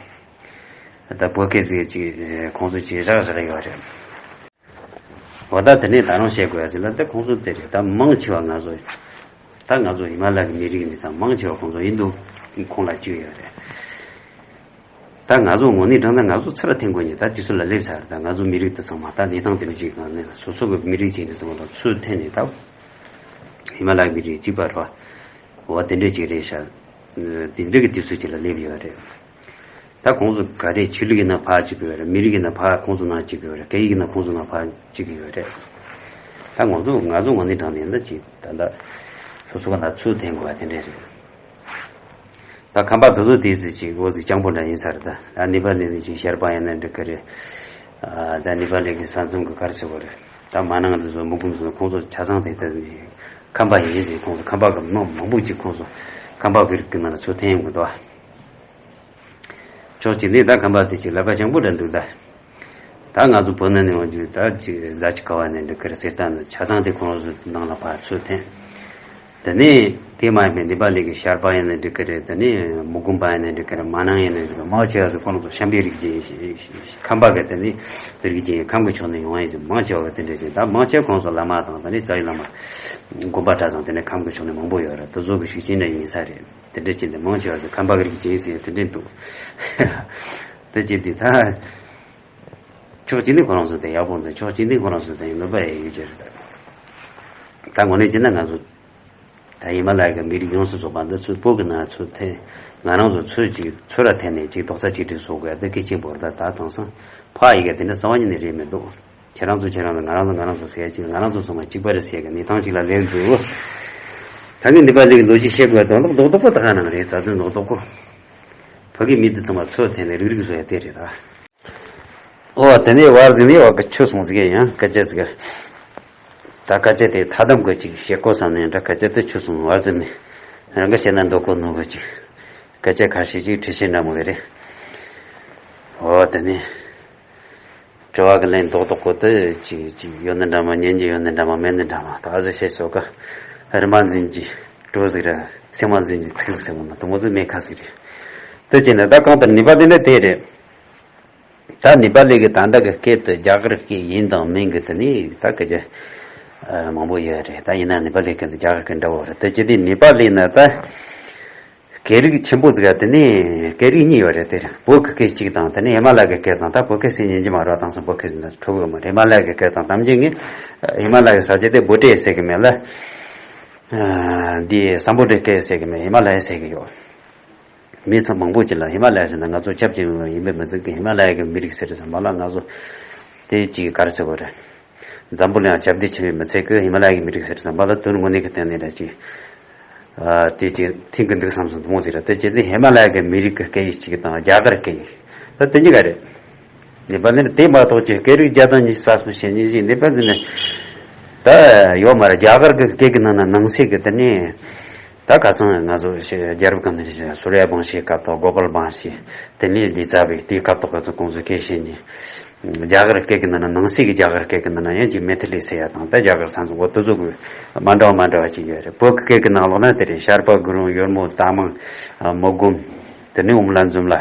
ད་བོད་སྐད་ཟིག་ཅིག་ཁོང་ཚོ་ཅིག་བཞག་བཞག་ཡོད་རེད། འོ་ད་དེ་ནས་ད་རུང་བཤད་དགོས་ཡ་ཟེར་ན་ད་ཁོང་ཚོ་དེ་རེད། ད་མང་ཆེ་བ་ང་ཚོ་ད་ང་ཚོ་ཧི་མ་ལ་ཡའི་མི་རིགས་འདི་ཚང་མང་ཆེ་བ་ཁོང་ཚོ་ཧིན་དུ་ཁོངས་ལ་བཅུག་ཡོད་རེད། ད་ང་ཚོ་དངོས་གནས་དྲང་ན་ང་ཚོ་ཚུར་ལ་འཐེན་དགོས་ཉེ་ད་དུས་ཚོད་ལ་སླེབས་ཚར། ད་ང་ཚོ་མི་རིགས་འདི་ཚང་མ་ད་གནས་སྟངས་དེ་འདྲ་ཅིག་གང་ནས་སོ་སོ་གི་མི་རིགས་ཅིག་འདི་ཚང་མ་ལ་ཚུར་འཐེན་ནས་ད་ཧི་མ་ལ་ཡའི་མི་རིགས་གཅིག་པ་རེད་བ། འོ་དེ་འདྲ་ཅིག་རེད་ཤག་དེ་འདྲ་གི་དུས་ཚོད་ཅིག་ལ་སླེབས་ཡོད་རེད། ད་ཁོང་ཚོ་ག་རེ་ཆོས་ལུགས་ཡིན་ན་ཕར་གཅིག་གི་ཡོད་རེད། མི་རིགས་ཡིན་ན་ཕར་ཁོང་ཚོ་ནང་གཅིག་གི་ཡོད་རེད། སྐད་ཡིག་ཡིན་ན་ཁོང་ཚོ་ནང་ཕར་གཅིག་གི་ཡོད་རེད། ད་ང་ཚོ་ང་ཚོ་ངོ་ནས་དྲང་ནས་ད་ཅིག་ད་ལྟ་སོ་སོ་ག་ན་ཚུར་འཐེན་དགོས་པ་དེ་འདྲས་རེད། ད་ཁམས་པ་དེ་ཚོ་དེ་ཟིག་ཅིག་འོ་ཟིག་སྤྱང་པོ་འདྲ་ཡིན་ས་རེད། ད་ཨ་ནི་པ་ནི་ནི་ཅིག་ཤར་པ་ཡིན་ན་འགྲིག་གི་རེད། ཨ་ད་ནི་པ་ལི་གི་ས་མཚམས་གི་གར་ཆོག་གི་རེད། ད་མ་ནང་དེ་ཚོ་མུ་གུམ་ཚོ་ཁོང་ཚོ་ཆ་ཚང་དེ་ད་ཁམས་པ་ཡིན་ཟིག་ཁོང་ཚོ་ཁམས་པ་གི་མི་མང་པོ་ཅིག་ཁོང་ཚོ་ཁམས་པ་གི་རིགས་གི་ནང་ལ་ཚུར་འཐེན་ཡོང་གི་འདུག་ཨ། ཕྱོགས་གཅིག་ནས་ད་ཁམས་པ་དེ་ཅིག་ལབ་པ་སྤྱང་པོ་འདྲ་འདུག་ད། ད་ང་ཚོ་བོད་ནང་ནས་འོང་རྒྱུ་ད་ཅིག་རྫ་ཆུ་ཁ་བ་ནས་འགྲིག་གི་རེད་ཟེར། ད་ནི་ཆ་ཚང་དེ་ཁོང་ཚོ་ནང་ལ་ཕར་ཚུར་འཐེན། དེ་ནས་དེ་མ་ཡིན་པའི་ནི་པ་ལི་གི་ཤར་པ་ཡིན་ན་འགྲིག་གི་རེད། དེ་ནས་མུ་གུམ་པ་ཡིན་ན་འགྲིག་གི་རེད། མ་ནང་ཡིན་ན་འགྲིག་གི་རེད། མང་ཆེ་བ་ཚོ་ཁོང་ཚོ་ཤམ་པའི་རིགས་ཅན་ཡིན་ཞེས་ཁམས་པ་གི་དེ་ནས་རིགས་ཅན་ཡིན། ཁམས་ཀྱི་ཕྱོགས་ནས་ཡོང་བ་ཡིན་ཟེར། མང་ཆེ་བ་གི་དེ་འདྲ་ཅན། ད་མང་ཆེ་ཁོང་ཚོ་བླ་མ་དང་དེ་ནས་རྩ་བའི་བླ་མ་དགོན་པ་གྲྭ་ཚང་དེ་ནས་ཁམས་ཀྱི་ཕྱོགས་ནས་མང་པོ་ཡོད་རེད། དེ་ཚོ་གི་ཤུགས་རྐྱེན་འདྲ་ཡིན་ས་རེད། དེ་འདྲ་བྱས་ནས་མང་ཆེ་བ་ཚོ་ཁམས་པ་གི་རིགས་ཅན་ཟེར་དེ་འདྲ་འདུག་དེ་བྱས་དུས་ད་ཕྱོགས་གཅིག་ནས་ཁོ་རང་ཚོ་དེ་ཡག་པོ་འདུག་ཕྱོགས་གཅིག་ནས་ཁོ་རང་ཚོ་དེ་ཡིན་ནོ་པ་ཡ་ཡོད་ཀྱི་རེད། ད་དངོས་གནས་བྱས་ན་ང་ཚོ་ད་ཧི་མ་ལ་ཡ་གི་མི་རིགས་ཡོངས་སུ་རྫོགས་པ་འདི་ཚོ་བོད་ཀྱི་ནང་ཚུར་འཐེན། ང་རང་ཚོ་ཚུར་གཅིག་ཚུར་ལ་འཐེན་ནས་གཅིག་རྡོག་རྩ་གཅིག་སྒྲིལ་བཟོ་དགོས་ཡ་འདི་གལ་ཆེན་པོ་རེད། ད་ད་དེང་སང་ཕ་ཡི་ག་དེ་འདྲ་རྩ་བ་ཉིད་ནས་རེད་མི་འདུག་ཁྱེད་རང་ཚོ་ཁྱེད་རང་ལ། ང་རང་ཚོ་ང་རང་ཚོ་ཟེར་ཡ་ཅིག་ང་རང་ཚོ་ཚང་མ་གཅིག་པ་རེད་ཟེར་ཡ་གི་གནས་སྟངས་ཅིག་ལ་སླེབས་འདུག་ད་ངས་ནི་པ་ལི་གི་ལོ་རྒྱུས་བཤད་དགོས་དོན་དག་རྡོག་རྡོག་པོ་ད་ག་ནང་རེད། རྩ་དོན་རྡོག་རྡོག་པོ། བོད་ཀྱི་མི་འདི་ཚང་མ་ཚུར་འཐེན་ནས་རིག་རིག་བཟོ་ཡ་དེ་རེད་ད། ཨོ་དེ་ནས་བར་ཟིག་ནས་བ་གི་ཆུ་སོང་ཟིག་ཡང་སྐད་ཆ་ཟིག་ད་སྐད་ཆ་དེ་ཐ་དམ་གི་ཅིག་བཤད་གོ་བསམ་ནས་འདྲ། སྐད་ཆ་དེ་ཆུ་སོང་བར་ཟིག་ནས་རང་ག་བཤད་ན་འདོད་གོ་ནོ་གི་ཅིག་སྐད་ཆ་ཁ་ཤས་ཅིག་འཁྲི་ཤེས་འདྲ་མོ་རེད། འོ་དེ་ནས་དྲི་བ་གི་ལན་རྡོག་རྡོག་གོ་དེ་ཅིག་ཅིག་ཡོད་ནི་འདྲ་མ། ཉན་རྒྱུ་ཡོད་ནི་འདྲ་མ། མེད་ནི་འདྲ་མ། ད་གཟི་བཤད་ཤོག་ག་རི་མ་འཛིན་གྱི་བྲོ་ཟིག་ར་སེམས་མ་འཛིན་གྱི་ཚིག་ཟིག་ཟེར་བ་ན་དུ་མོ་ཟིག་མེད་ཁ་ཟིག་རེད། དེ་བྱས་ནས་ད་གང་ལྟར་ནུས་པ་དེ་འདྲ་དེ་རེད། ད་ནེ་པ་ལི་གི་ད་ལྟ་གི་སྐད་དེ་རྒྱ་གར་སྐད་ཡིན་དང་མིན་གི་དེ་ནི་ད་སྐད་ཆ་མང་པོ་ཡོད་རེད། ད་ཡིན་ན་ནེ་པ་ལི་སྐད་དེ་རྒྱ་གར་སྐད་འདྲ་བོ་རེད། དེ་ཅི་སྟེ་ནེ་པ་ལི་ན་ད་སྐད་རིགས་ཆེན་པོ་ཟིག་ག་དེ་ནི་སྐད་རིགས་གཉིས་ཡོད་རེད། དེ་བོད་ཀྱི་སྐད་གཅིག་དང་དེ་ནི་ཧི་མ་ལ་ཡ་གི་སྐད་དང་། ད་བོད་སྐད་ཟེར་ཉན་གྱི་མ་རེད། དེང་སང་བོད་སྐད་ཟེར་ན་ཁྲོ་གི་མ་རེད། ཧི་མ་ལ་ཡ་གི་སྐད་དང་། དམ་གྱི་ངས་ཧི་མ་ལ་ཡ་གི་ས་ཆ་དེ་བྷུ་ཊན་ཟེར་གི་མེད་ལ། འདི་སམ་བྷོ་ཊའི་སྐད་ཟེར་གི་མེད། ཧི་མ་ལ་ཡ་ཟེར་གི་ཡོད། མི་ཚང་མང་པོ་ཅིག་ལ་ཧི་མ་ལ་ཡ་ཟེར་ན་ང་ཚོ་ཁྱབ་ཅིག་ཡིན་པའི་མི་ཚོ་གི་ཧི་མ་ལ་ཡ་གི་མི་རིགས་ཟེར་བསམ་པ་ལ། ང་ཚོ་དེ་ཅིག་ག་རེ་ཟེར་དགོས་རེད། འཛམ་བུ་གླིང་ཁྱབ་གདལ་ཆེ་བའི་མི་ཚོ་གི་ཧི་མ་ལ་ཡ་གི་མི་རིགས་ཟེར་བསམ་པ་ལ། དོན་དངོས་གནས་ཀྱི་སྟེང་ནས་ལ་ཅིག་ཨ་དེ་ཅིག་མཐུན་གི་འདུག་བསམ་སོང་དུ་མོ་ཟེར་ར། དེ་ཅི་སྟེ་ཧི་མ་ལ་ཡ་གི་མི་རིགས་ཀྱི་སྐད་ཡིག་ཅིག་དང་རྒྱ་གར་སྐད་ཡིག་ད་དེ་གཉིས་ཀ་རེད། ནེ་པ་ལི་ནི་དེ་མ་གཏོགས་ཀྱི་སྐད་རིགས་བརྒྱ་དང་ཉི་ཤུ་རྩ་གསུམ་ཞེས་ཉིན་བཞིན་ནེ་པ་ལི་ནི་ད་ཡོད་མ་རེད། རྒྱ་གར་གི་སྐད་ཀྱི་ནང་ན་ནང་གསེས་ཀྱི་དེ་ནི་ད་ཁ་སང་ང་ཚོ་ཞེ་རྒྱལ་རབས་སྐབས་ནས་ཞེ་སུར་ཡ་བང་ཤེས་སྐབས་དང་གོ་པལ་བང་ཤེས་དེ་ནས་ལི་ཙ་བི་དེའི་སྐབས་དང་ཁ་སང་ཁོང་ཚོ་སྐད་བཤད་ནས་རྒྱ་གར་སྐད་ཀྱི་ནང་ན་ནང་གསེས་ཀྱི་རྒྱ་གར་སྐད་ཀྱི་ནང་ན་ཡང་ཅིག་མེ་ཐི་ལི་ཟེར་ཡ་དང་། ད་རྒྱ་གར་ས་མཚམས་འོ་དེ་ཚོ་གི་མ་འདྲ་བ་མ་འདྲ་བ་ཅིག་ཡོད་རེད། བོད་ཀྱི་སྐད་ཀྱི་ནང་ལོགས་ན་དེ་རེད། ཤར་པ་དགུ་རོང་ཡོལ་མོ་རྟ་མང་མུ་གུམ་དེ་ནས་ཨུམ་ལ་འཛུམ་ལ།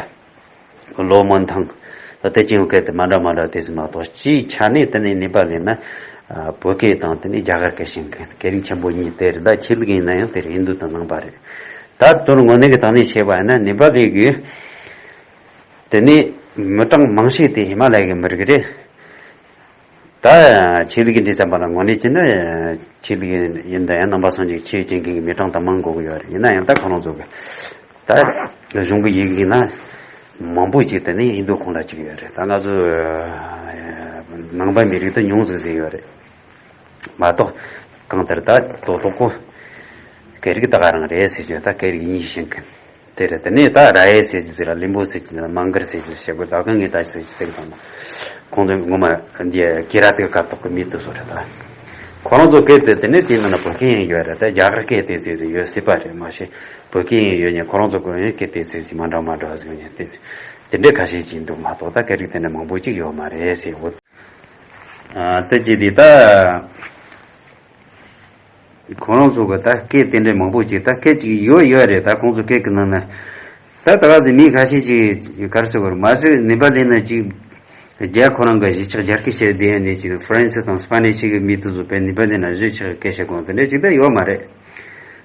ལོ་མོན་ཐང་། ད་ལྟ་ཅིང་སྐད་དེ་མ་འདྲ་མ་འདྲ་དེ་ཚོ་མ་གཏོགས་སྤྱིའི་ཆ་ནས་དེ་ནས་ནེ་པ་ལི་ན་བོད་སྐད་དང་དེ་ནས་རྒྱ་གར་སྐད་བཤད་མཁན་སྐད་རིགས་ཆེན་པོ་གཉིས་དེ་རེད། ད་ཆོས་ལུགས་ཡིན་ན་ཡང་དེ་རེད། ཧིན་དུ་དང་ནང་པ་རེད། ད་དོན་དངོས་གནས་ཀྱི་སྟེང་ནས་བཤད་པ་ཡིན་ན་ནེ་པ་ལི་གི་དེ་ནས་མི་གྲངས་མང་ཤོས་དེ་ཧི་མ་ལ་ཡ་གི་མི་རིགས་རེད། ད་ཆོས་ལུགས་ཀྱི་འདྲི་བསམ་པ་ལ་དངོས་གནས་བྱས་ན་ཆོས་ལུགས་ཡིན་དང་ཡང་ནང་པ་སངས་རྒྱས་ཆོས་བྱེད་མཁན་གྱི་མི་གྲངས་ད་མང་དགོས་ཀྱི་ཡོད་རེད། ཡིན་ན་ཡང་ད་ཁོ་རང་ཚོ་གི་ད་གཞུང་གི་ཡི་གེ་ན་མང་པོ་ཅིག་དེ་ནི་ཧིན་དུ་ཁོངས་ལ་ཅིག་ཡོད་རེད། ད་ང་ཚོ་ནང་པ་མི་རིགས་ད་ཉུང་ཟིག་ཟིག་ཡོད་རེད་མ་གཏོགས། གང་ལྟར་ད་དོ་དོ་ཀོ་སྐད་རིགས་ད་ག་རང་རེད་ཟེར་རྒྱུ། ད་སྐད་རིགས་གཉིས་ཤིག་གི་དེ་རེད། དེ་ནས་ད་ར་ཡེ་ཟེར་གྱི་ཟེར་ར་ལིམ་པོ་ཟེར་གྱི་ཟེར་ར་མང་གར་ཟེར་གྱི་ཟེར་དགོས། ད་གང་ངས་ད་ཟེར་གྱི་ཟེར་གི་དང་། ཁོང་ཚོ་ངོ་མ་འདི་ཀི་ར་ཏི་སྐབས་ཐོག་གི་མི་དེ་ཚོ་རེད། ད་ཁོ་རང་ཚོ་སྐད་དེ་དེ་ནས་དེའི་ནང་ན་བོད་སྐད་ཡང་ཡོད་རེད། ད་རྒྱ་གར་སྐད་དེ་ཟེར་ཟེར་ཡོད་སྲིད་པ་རེད། མ་གཞི་བོད་སྐད་ཡང་ཡོད་ཉན་ཁོ་རང་ཚོ་གོ་ཡང་སྐད་དེ་ཟེར་ཟེར་མ་འདྲ་མ་འདྲ་ཟེར་ཡོད་ཉན་དེ་དེ་འདྲའི་ཁ་ཤས་ཅིག་འདུག་མ་གཏོགས། ད་སྐད་རིགས་དེ་འདྲ་མང་པོ་ཅིག་ཡོད་མ་རེད་ཟེར། འོ་ཨ་དེ་ཅི་དེ་ད། ཁོ་རང་ཚོ་གི་ད་སྐད་དེ་འདྲའི་མང་པོ་ཅིག་ད་སྐད་ཅིག་ཡོད་ཡོད་རེད། ད་ཁོང་ཚོ་སྐད་ཀྱི་ནང་ན་ད་ད་ག་ཚོད་མི་ཁ་ཤས་ཅིག་ག་རེ་ཟེར་དགོས་རེད། མ་གཞི་ནེ་པ་ལི་ན་ཅིག་རྒྱ་ཁོ་རང་གི་གཞིས་ཆགས་རྒྱ་སྐད་བཤད་བསྡད་ཡོད་ནས་ཅིག་ཧྥ་རན་སི་དང་སི་པ་ནིཤ་གི་མི་དེ་ཚོ་བས་ནེ་པ་ལི་ན་གཞིས་ཆགས་སྐད་བཤད་གོང་དེ་འདྲ་ཅིག་ད་ཡོད་མ་རེད།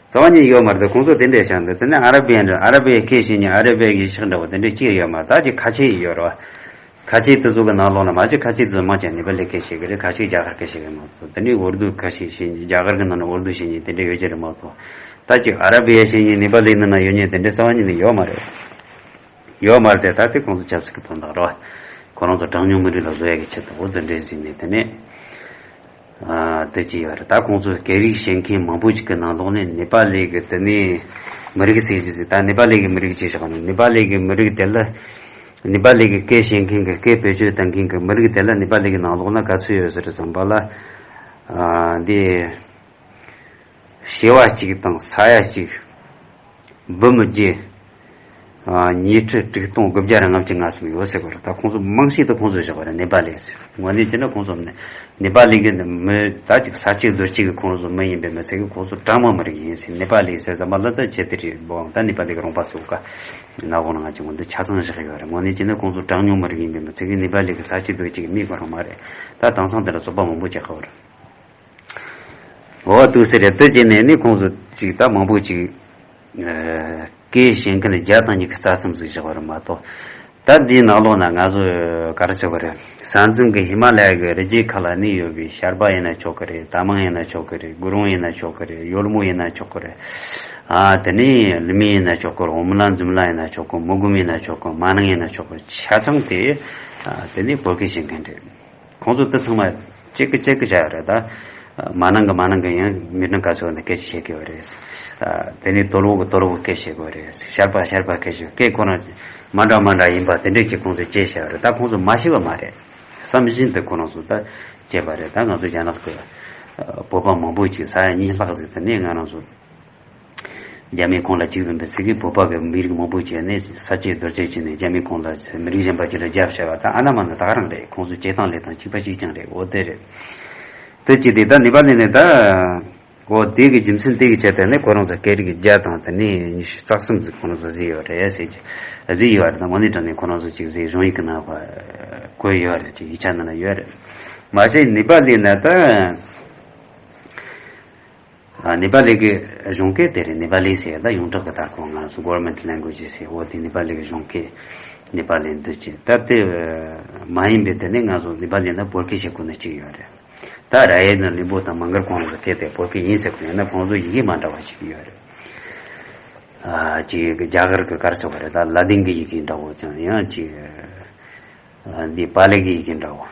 རྩ་བ་ཉིད་ཡོད་མ་རེད། ད་ཁོང་ཚོ་དེ་འདྲ་བྱས་འདུག་དེ་ནས་ཨ་ར་བི་ཡན་འདྲ་ཨ་ར་བི་ཡའི་སྐད་བཤད་ཉིན་ཨ་ར་བི་ཡའི་གཞིས་ཆགས་འདྲ་བོ་དེ་འདྲ་ཅིག་ཡོད་མ་རེད། ད་ཅིག་ཁ་ཆེ་ཡོད་རེད་བ། ཁ་ཆེ་དེ་ཚོ་གི་ནང་ལོགས་ན་མ་གཞི་ཁ་ཆེ་དེ་ཚོ་མང་ཆེ་ནེ་པ་ལི་སྐད་བཤད་གི་རེད། ཁ་ཤས་རྒྱ་གར་སྐད་བཤད་གི་མང་ཚོ་དེ་ནས་ཨུར་དུ་ཁ་ཤས་བཤད། རྒྱ་གར་གི་ནང་ན་ཨུར་དུ་བཤད་མཁན་དེ་འདྲ་ཡོད་ཀྱི་རེད་མ་གཏོགས། ད་ཅིག་ཨ་ར་བི་ཡ་བཤད་མཁན་ནེ་པ་ལི་ནང་ན་ཡོད་མཁན་དེ་འདྲ་རྩ་བ་ཉིད་ནས་ཡོད་མ་རེད། ཡོད་མ་རེད་དེ། ད་དེ་ཁོང་ཚོ་ཆབ་སྲིད་ཀྱི་དོན་དག་རེད་བ། ཁོ་རང་ཚོ་གྲངས་ཉུང་མི་རིགས་ལ་བཟོ་ཡ་གི་ཆེད་དུ་འོ་དེ་འདྲ་ཟིན་ནས་དེ་ནས་ཨ་དེ་ཅི་ཡོད་རེད། ད་ཁོང་ཚོ་སྐད་རིགས་བཤད་མཁན་མང་པོ་ཅིག་གི་ནང་ལོགས་ནས་ནེ་པ་ལི་གི་དེ་ནས་མི་རིགས་ཟེར་གྱི་ཟིག་ད་ནེ་པ་ལི་གི་མི་རིགས་ཅེས་བྱ་བ་ནི་ནེ་པ་ལི་གི་མི་རིགས་དེ་ལ། ནེ་པ་ལི་གི་སྐད་བཤད་མཁན་གྱི་སྐད་བེད་སྤྱོད་གཏོང་མཁན་གྱི་མི་རིགས་དེ་ལ་ནེ་པ་ལི་གི་ནང་ལོགས་ན་ག་ཚོད་ཡོད་ཟེར་བསམ་པ་ལ། ཨ་འདི་བྱེ་བ་གཅིག་དང་ས་ཡ་གཅིག་བུམོ་བརྒྱད། ཨ་ཉི་ཁྲི་དྲུག་སྟོང་དགུ་བརྒྱ་རེ་ལྔ་བཅུ་ང་གསུམ་ཡོད་ཟེར་བ་རེད། ད་ཁོང་ཚོ་མང་ཤོས་དུ་ཁོང་ཚོ་བཞག་པ་རེད། ནེ་པ་ལི་ཟེར། དངོས་གནས་བྱས་ན་ཁོང་ཚོ་ནི་ནེ་པ་ལི་གི་མི་ད་ཅིག་ས་བཅད་རྡོ་གཅིག་གི་ཁོང་ཚོ་མི་ཡིན་པའི་མི་ཚད་གི་ཁོང་ཚོ་གྲངས་མང་མི་རིགས་ཡིན་ཟེར། ནེ་པ་ལི་ཟེར་ཙམ་པ་ལ་ད་ཆེ་དེ་རེད་བོ། ད་ནེ་པ་ལི་གི་རོང་པ་སོ་ཀ་ན་གོང་ན་ང་ཅིག་འོན་ཏེ་ཆ་ཚང་བཞག་ཡོད་རེད། དངོས་གནས་བྱས་ན་ཁོང་ཚོ་གྲངས་ཉུང་མི་རིགས་ཡིན་པའི་མི་ཚད་གི་ནེ་པ་ལི་གི་ས་བཅད་རྡོ་གཅིག་གི་མི་གོ་རང་མ་རེད། ད་དེང་སང་དེ་ལ་ཚོགས་པ་མང་པོ་བྱེད་ཁ་བར། འོ་དུ་ཟེར་རེད། དེ་བྱས་ནས་ནི་ཁོང་ཚོ་ཅིག་ད་མང་པོ་ཅིག་ཨ་སྐད་བཤད་མཁན་བརྒྱ་དང་ཉི་ཤུ་རྩ་གསུམ་ཟིག་བཞག་པ་རེད་མ་གཏོགས། ད་འདིའི་ནང་ལོགས་ན་ང་ཚོ་ག་རེ་ཟེར་བ་རེད། ས་མཚམས་ཀྱི་ཧི་མ་ལ་ཡ་གི་རི་རྒྱུད་ཁག་ལ་གནས་ཡོད་པའི་ཤར་པ་ཡིན་ན་ཆོག་གི་རེད། རྟ་མང་ཡིན་ན་ཆོག་གི་རེད། གུ་རུང་ཡིན་ན་ཆོག་གི་རེད། ཡོལ་མོ་ཡིན་ན་ཆོག་གི་རེད། ཨ་དེ་ནས་ལི་མི་ཡིན་ན་ཆོག་གི་རེད། འོ་མི་ལ་འཛུམ་ལ་ཡིན་ན་ཆོག་གི། མུ་གུམ་ཡིན་ན་ཆོག་གི། མ་ནང་ཡིན་ན་ཆོག་གི། ཆ་ཚང་དེ་ཨ་དེ་ནས་བོད་སྐད་བཤད་མཁན་རེད། ཁོང་ཚོ་དེ་ཚང་མ་གཅིག་གི་གཅིག་གི་བྱ་ཡ་རེད། ད་མ་ནང་གི་མ་ནང་གི་ཡང་མི་གྲངས་ག་ཚོད་ནས་སྐད་ཆ་བཤད་ཀྱི་ཡོད་རེད། ཨ་དེ་ནས་དོལ་པོ་གི་དོལ་པོ་སྐད་བཤད་ཀྱི་ཡོད་རེད། ཤར་པ་ཤར་པ་སྐད་བཤད། སྐད་ཁོ་རང་མ་འདྲ་མ་འདྲ་ཡིན་པ་དེ་འདྲས་ཀྱི་ཁོང་ཚོས་བཅད་བཞག་ཡོད་རེད། ད་ཁོང་ཚོ་མ་ཤེས་པ་མ་རེད། བསམ་བཞིན་དུ་ཁོ་རང་ཚོ་ད་བཅད་པ་རེད། ད་ང་ཚོ་རྒྱ་ནག་གི་ཨ་བོད་པ་མང་པོ་ཅིག་ས་ཡ་གཉིས་ལྷག་ཟིག་དེ་ནས་ང་རང་ཚོ་ རྒྱ་མིས་ཁོང་ལ་གཅིག་བིན་པའི་ཚིག་གིས་བོད་པ་གི་མི་རིགས་མང་པོ་བྱས་ནས་ས་བཅད་རྡོ་བཅད་བྱས་ནས། རྒྱ་མིས་ཁོང་ལ་མི་རིགས་གཞན་པ་ཅིག་ལ་རྒྱབ་བྱ་བ་ད་ཨ་ན་མ་ན་ད་ག་རང་རེད། ཁོང་ཚོ་བྱེད་སྟངས་ལས་སྟངས་གཅིག་པ་གཅིག་རྐྱང་རེད། འོ་དེ་རེད། དེ་ཅི་དེ་ད་ནེ་པ་ལི་ནས་ད། འོ་དེ་གི་རྒྱུ་མཚན་དེ་གི་ཆེད་དུ་ནས་ཁོ་རང་ཚོ་སྐད་རིགས་བརྒྱ་དང་དེ་ནས་ཉི་ཤུ་རྩ་གསུམ་ཟིག་ཁོ་རང་ཚོ་བཟོས་ཡོད་རེད་ཟེར་གྱི། བཟོས་ཡོད་རེད། ད་དངོས་གནས་དྲང་གནས་ཁོ་རང་ཚོ་ཅིག་བཟོས། གཞུང་ཡིག་གི་ནང་བཀོད་ཡོད་རེད། ཅིག་ཡིག་ཆ་ནང་ན་ཡོད་རེད། མ་གཞི་ནེ་པ་ལི་ན་ད། ཨ། ནེ་པ་ལི་གི་གཞུང་སྐད་དེ་རེད། ནེ་པ་ལི་ཟེར་ད་ཡོངས་གྲགས་ཀྱི་ད་ཁོ་ང་ཚོ་གོ་ཝར་མེན་ཊི་ལེང་གུ་ཨེ་ཇི་ཟེར། འོ་དེ་ནེ་པ་ལི་གི་གཞུང་སྐད། ནེ་པ་ལི་འདི་ཅི་ད་དེ་མ་ཡིན་པའི་དེ་ནས་ང་ཚོ་ནེ་པ་ལི་ན་བོད་སྐད་བཤད་དགོས་ནི་གཅིག་ཡོད་རེད། ད་ར་ཡེ་ན་ལིམ་པོ་དང་མང་གར་ཁོང་ཚོ་སྐད་དེ་བོད་སྐད་ཡིན་ཟེར་གི་ཡོད་ན། ཁོང་ཚོ་ཡི་གེ་མ་འདྲ་བ་ཞིག་ཡོད་རེད། ཨ། ཅིག་རྒྱ་གར་གི་ག་རེ་ཟེར་བ་རེད། ད་ལ་ཏིང་གི་ཡི་གེ་འདྲ་བོ་ཅང་ཡང་ཅིག་ཨ། འདི་པཱ་ལི་གི་ཡི་གེ་འདྲ་བོ།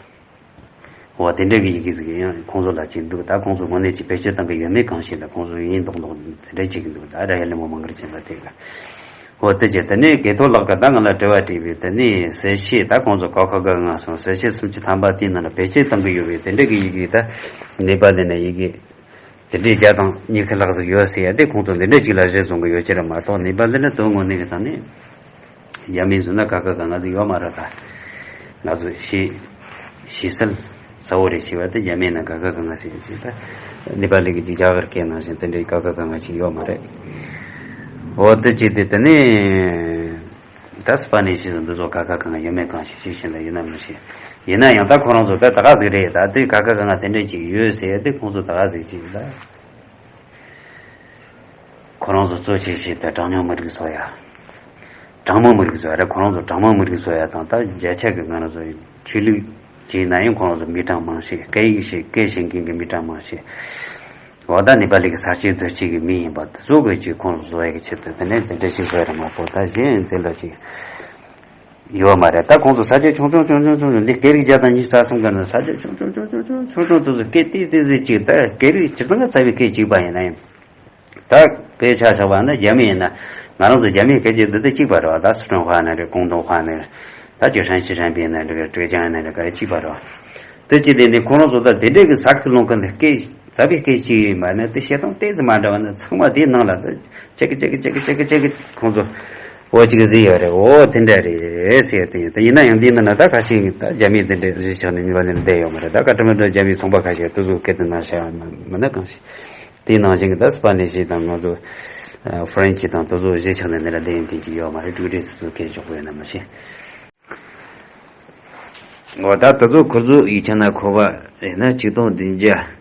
འོ་དེ་འདྲ་གི་ཡི་གེ་ཟིག་ཡང་ཁོང་ཚོ་ལ་ཅིག་འདུག་ད་ཁོང་ཚོ་དངོས་གནས་ཅིག་བེད་སྤྱོད་གཏང་གི་ཡོད་མེད་གང་ཤེས་ལ། ཁོང་ཚོ་ཡིན་མདོག་མདོག་དེ་འདྲ་བྱེད་གི་འདུག་ད་ར་ཡ་ལེ་མོ་མང་གར་ཕྱིན་པ་དེ་ག་འོ་དེ་རྗེས་དེ་ནས་དགེ་ཐོག་ལགས་ཀྱིས་ད་ང་ལ་དྲི་བ་དྲིས་པས། དེ་ནས་གསལ་བཤད་ད་ཁོང་ཚོ་ཀ་ཁ་ག་ང་སོང་གསལ་བཤད་སུམ་ཅུ་ཐམ་པ་དེའི་ནང་ལ་བེད་སྤྱོད་གཏང་གི་ཡོད་པའི་དེ་འདྲ་གི་ཡི་གེ་ད་ནེ་པ་ལི་ན་ཡི་གེ་དེ་འདྲའི་བརྒྱ་དང་ཉི་ཤུ་ལྷག་ཟིག་ཡོད་ཟེར་ཡ་དེ་ཁོང་ཚོ་འདི་འདྲ་ཅིག་ལ་གཞི་བཟུང་གི་ཡོད་ཀྱི་རེད་མ་གཏོགས། ནེ་པ་ལི་ན་དོན་དངོས་གནས་ཀྱི་སྟེང་ནས་རྒྱ་མིའི་བཟོ་ན་ཀ་ཁ་ག་ང་ཟིག་ཡོད་མ་རེད། ད་ང་ཚོ་ཤེས་ཤེས་གསལ་གསལ་བོ་རེད། ཤེས་པ་དེ་རྒྱ་མིའི་ནང་ཀ་ཁ་ག་ང་ཟིག་ཟིག་ད་ནེ་པ་ལི་གི་ཅིག་རྒྱ་གར་སྐད་ནང་བཞིན་དེ་འདྲའི་ཀ་ཁ་ག་ང་ཅིག་ཡོད་མ་རེད། འོ་དེ་ཅིག་དེ་དེ་ནས། ད་སི་པ་ནི་ཤི་ཟིན་འདི་ཚོ་ཀ་ཁ་ག་ང་ཡོད་མེད་གང་ཤེས། ཤེས་བཞིན་ལ་ཡིན་ན་མི་ཤེས། ཡིན་ན་ཡང་ད་ཁོ་རང་ཚོ་ད་ད་ག་ཟིག་རེད། ད་དེ་ཀ་ཁ་ག་ང་དེ་འདྲ་ཅིག་ཡོད་ཟེར་ཡ་དེ་ཁོང་ཚོ་ད་ག་ཟིག་ཅིག་ད་ཁོ་རང་ཚོ་གཙོ་ཆེ་ཤོས་ད་གྲངས་ཉུང་མི་རིགས་བཟོ་ཡ། གྲངས་མང་མི་རིགས་བཟོ་ཡ་རེད། ཁོ་རང་ཚོ་གྲངས་མང་མི་རིགས་བཟོ་ཡ་དང་། ད་བརྒྱ་ཆ་གི་ང་རང་ཚོ་ཆོས་ལུགས་ཅིག་ན་ཡང་ཁོ་རང་ཚོ་མི་གྲངས་མང་ཤོས། སྐད་ཡིག་ཤེས་སྐད་ཤེས་མཁན་གྱི་མི་གྲངས་མང་ཤོས། འོ་ད་ནེ་པ་ལི་གི་ས་སྐྱེས་རྡོ་སྐྱེས་ཀྱི་མི་ཡིན་པ་དེ་ཚོ་གི་ཅིག་ཁོང་ཚོ་བཟོ་ཡ་གི་ཆེད་དུ་དེ་ནས་དེ་འདྲ་ཞིག་བཟོ་ཡ་རེད་མ་གཏོགས། ད་གཞན་དེ་ལ་ཅིག་ཡོད་མ་རེད། ད་ཁོང་ཚོ་ས་སྐྱེས་ཆུང་ཆུང་ཆུང་ཆུང་ཆུང་ཆུང་འདི་སྐད་རིགས་བརྒྱ་དང་ཉི་ཤུ་རྩ་གསུམ་ག་ན་ས་སྐྱེས་ཆུང་ཆུང་ཆུང་ཆུང་ཆུང་ཆུང་དེ་ཚོ་སྐད་ཏིག་ཏིག་ཟིག་ཅིག་ད་སྐད་རིགས་སྤྱིར་བཏང་གི་རྩ་བའི་སྐད་གཅིག་པ་ཡིན་ན་ཡང་། ད་དཔེ་ཆ་བཞག་པ་ན་རྒྱ་མི་ཡིན་ན་ང་རང་ཚོ་རྒྱ་མིའི་སྐད་ཆ་འདི་ད་གཅིག་པ་རེད་བ། ད་四川话ན་རེད། 广东话ན་རེད། ད་ཅི་山西山东ན་རེད། 浙江ན་རེད། ག་རེ་གཅིག་པ་རེད་བ། དེ་ཅི་དེ་ནས་ཁོ་རང་ཚོ་ད་དེ་འདྲའི་གི་ས་ཁུལ་ལུང་ཁུལ་ནས་སྐད་རྩ་བའི་སྐད་གཅིག་ཡིན་པ་ན་དེ་བཤད་སྟངས་ཏོག་ཙམ་མ་འདྲ་བ་ན་ཚང་མ་དེའི་ནང་ལ་ད་ཅིག་གི་ཅིག་གི་ཅིག་གི་ཅིག་གི་ཅིག་གི་ཁོང་ཚོ་འོ་ཅིག་གི་ཟེར་ཡོད་རེད། འོ་དེ་འདྲ་རེད་ཟེར་ཡ་དེ་ཡིན། དེ་ཡིན་ན་ཡང་དེའི་ནང་ན་ད་ཁ་ཤས་ད་རྒྱ་མི་དེ་འདྲའི་གཞི་ཆགས་ནས་ཉིན་པ་ནས་བསྡད་ཡོད་མ་རེད། ད་ཀ་ཐ་མན་ཌུ་རྒྱ་མིའི་ཚོང་པ་ཁ་ཤས་དེ་ཚོ་སྐད་དེ་ན་བཤད་ཡོད་མ་མིན་ན་གང་ཤེས། དེའི་ནང་བཞིན་གྱི་ད་སི་པ་ནི་ཤི་དང་ང་ཚོ་ཨ་ཧྥ་རན་ཆི་དང་དེ་ཚོ་གཞི་ཆགས་ནས་འདི་ལ་བསྡད་ཡོད་མཁན་ཅིག་ཡོད་མ་རེད། འབྲུག་སྒྲའི་ཚིག་མཛོད་སྐད་འཇོག་པོ་ཡོད་ན་མ་ཤེས། འོ་ད་དེ་ཚོ་ཁོ་ཚོ་ཡིག་ཆ་ན་ཁོ་པ་ཡིན་ན་ཆིག་སྟོང་བདུན་བརྒྱ།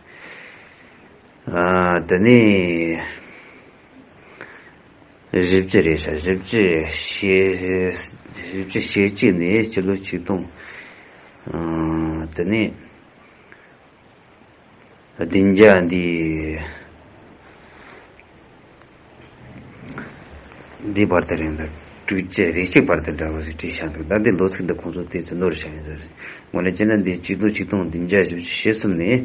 ཨ་དེ་ནས་བཞི་བཅུ་རེད་ཤག་བཞི་བཅུ་ཞེ་བཞི་བཅུ་ཞེ་གཅིག་ནས་སྤྱི་ལོ་ཆིག་སྟོང་། ཨ་དེ་ནས། བདུན་བརྒྱ་འདི། འདི་བར་དུ་རེད་འདུག་དྲུག་ཅུ་རེ་གཅིག་བར་དུ་འདྲ་བོ་ཞིག་བྲིས་བཞག་འདུག་ད་འདི་ལོ་ཚིགས་འདི་ཁོང་ཚོ་དེ་ཚོ་ནོར་བཞག་ཡིན་ཟེར། དངོས་གནས་བྱས་ན་འདི་སྤྱི་ལོ་ཆིག་སྟོང་བདུན་བརྒྱ་བཞི་བཅུ་ཞེ་གསུམ་ནས་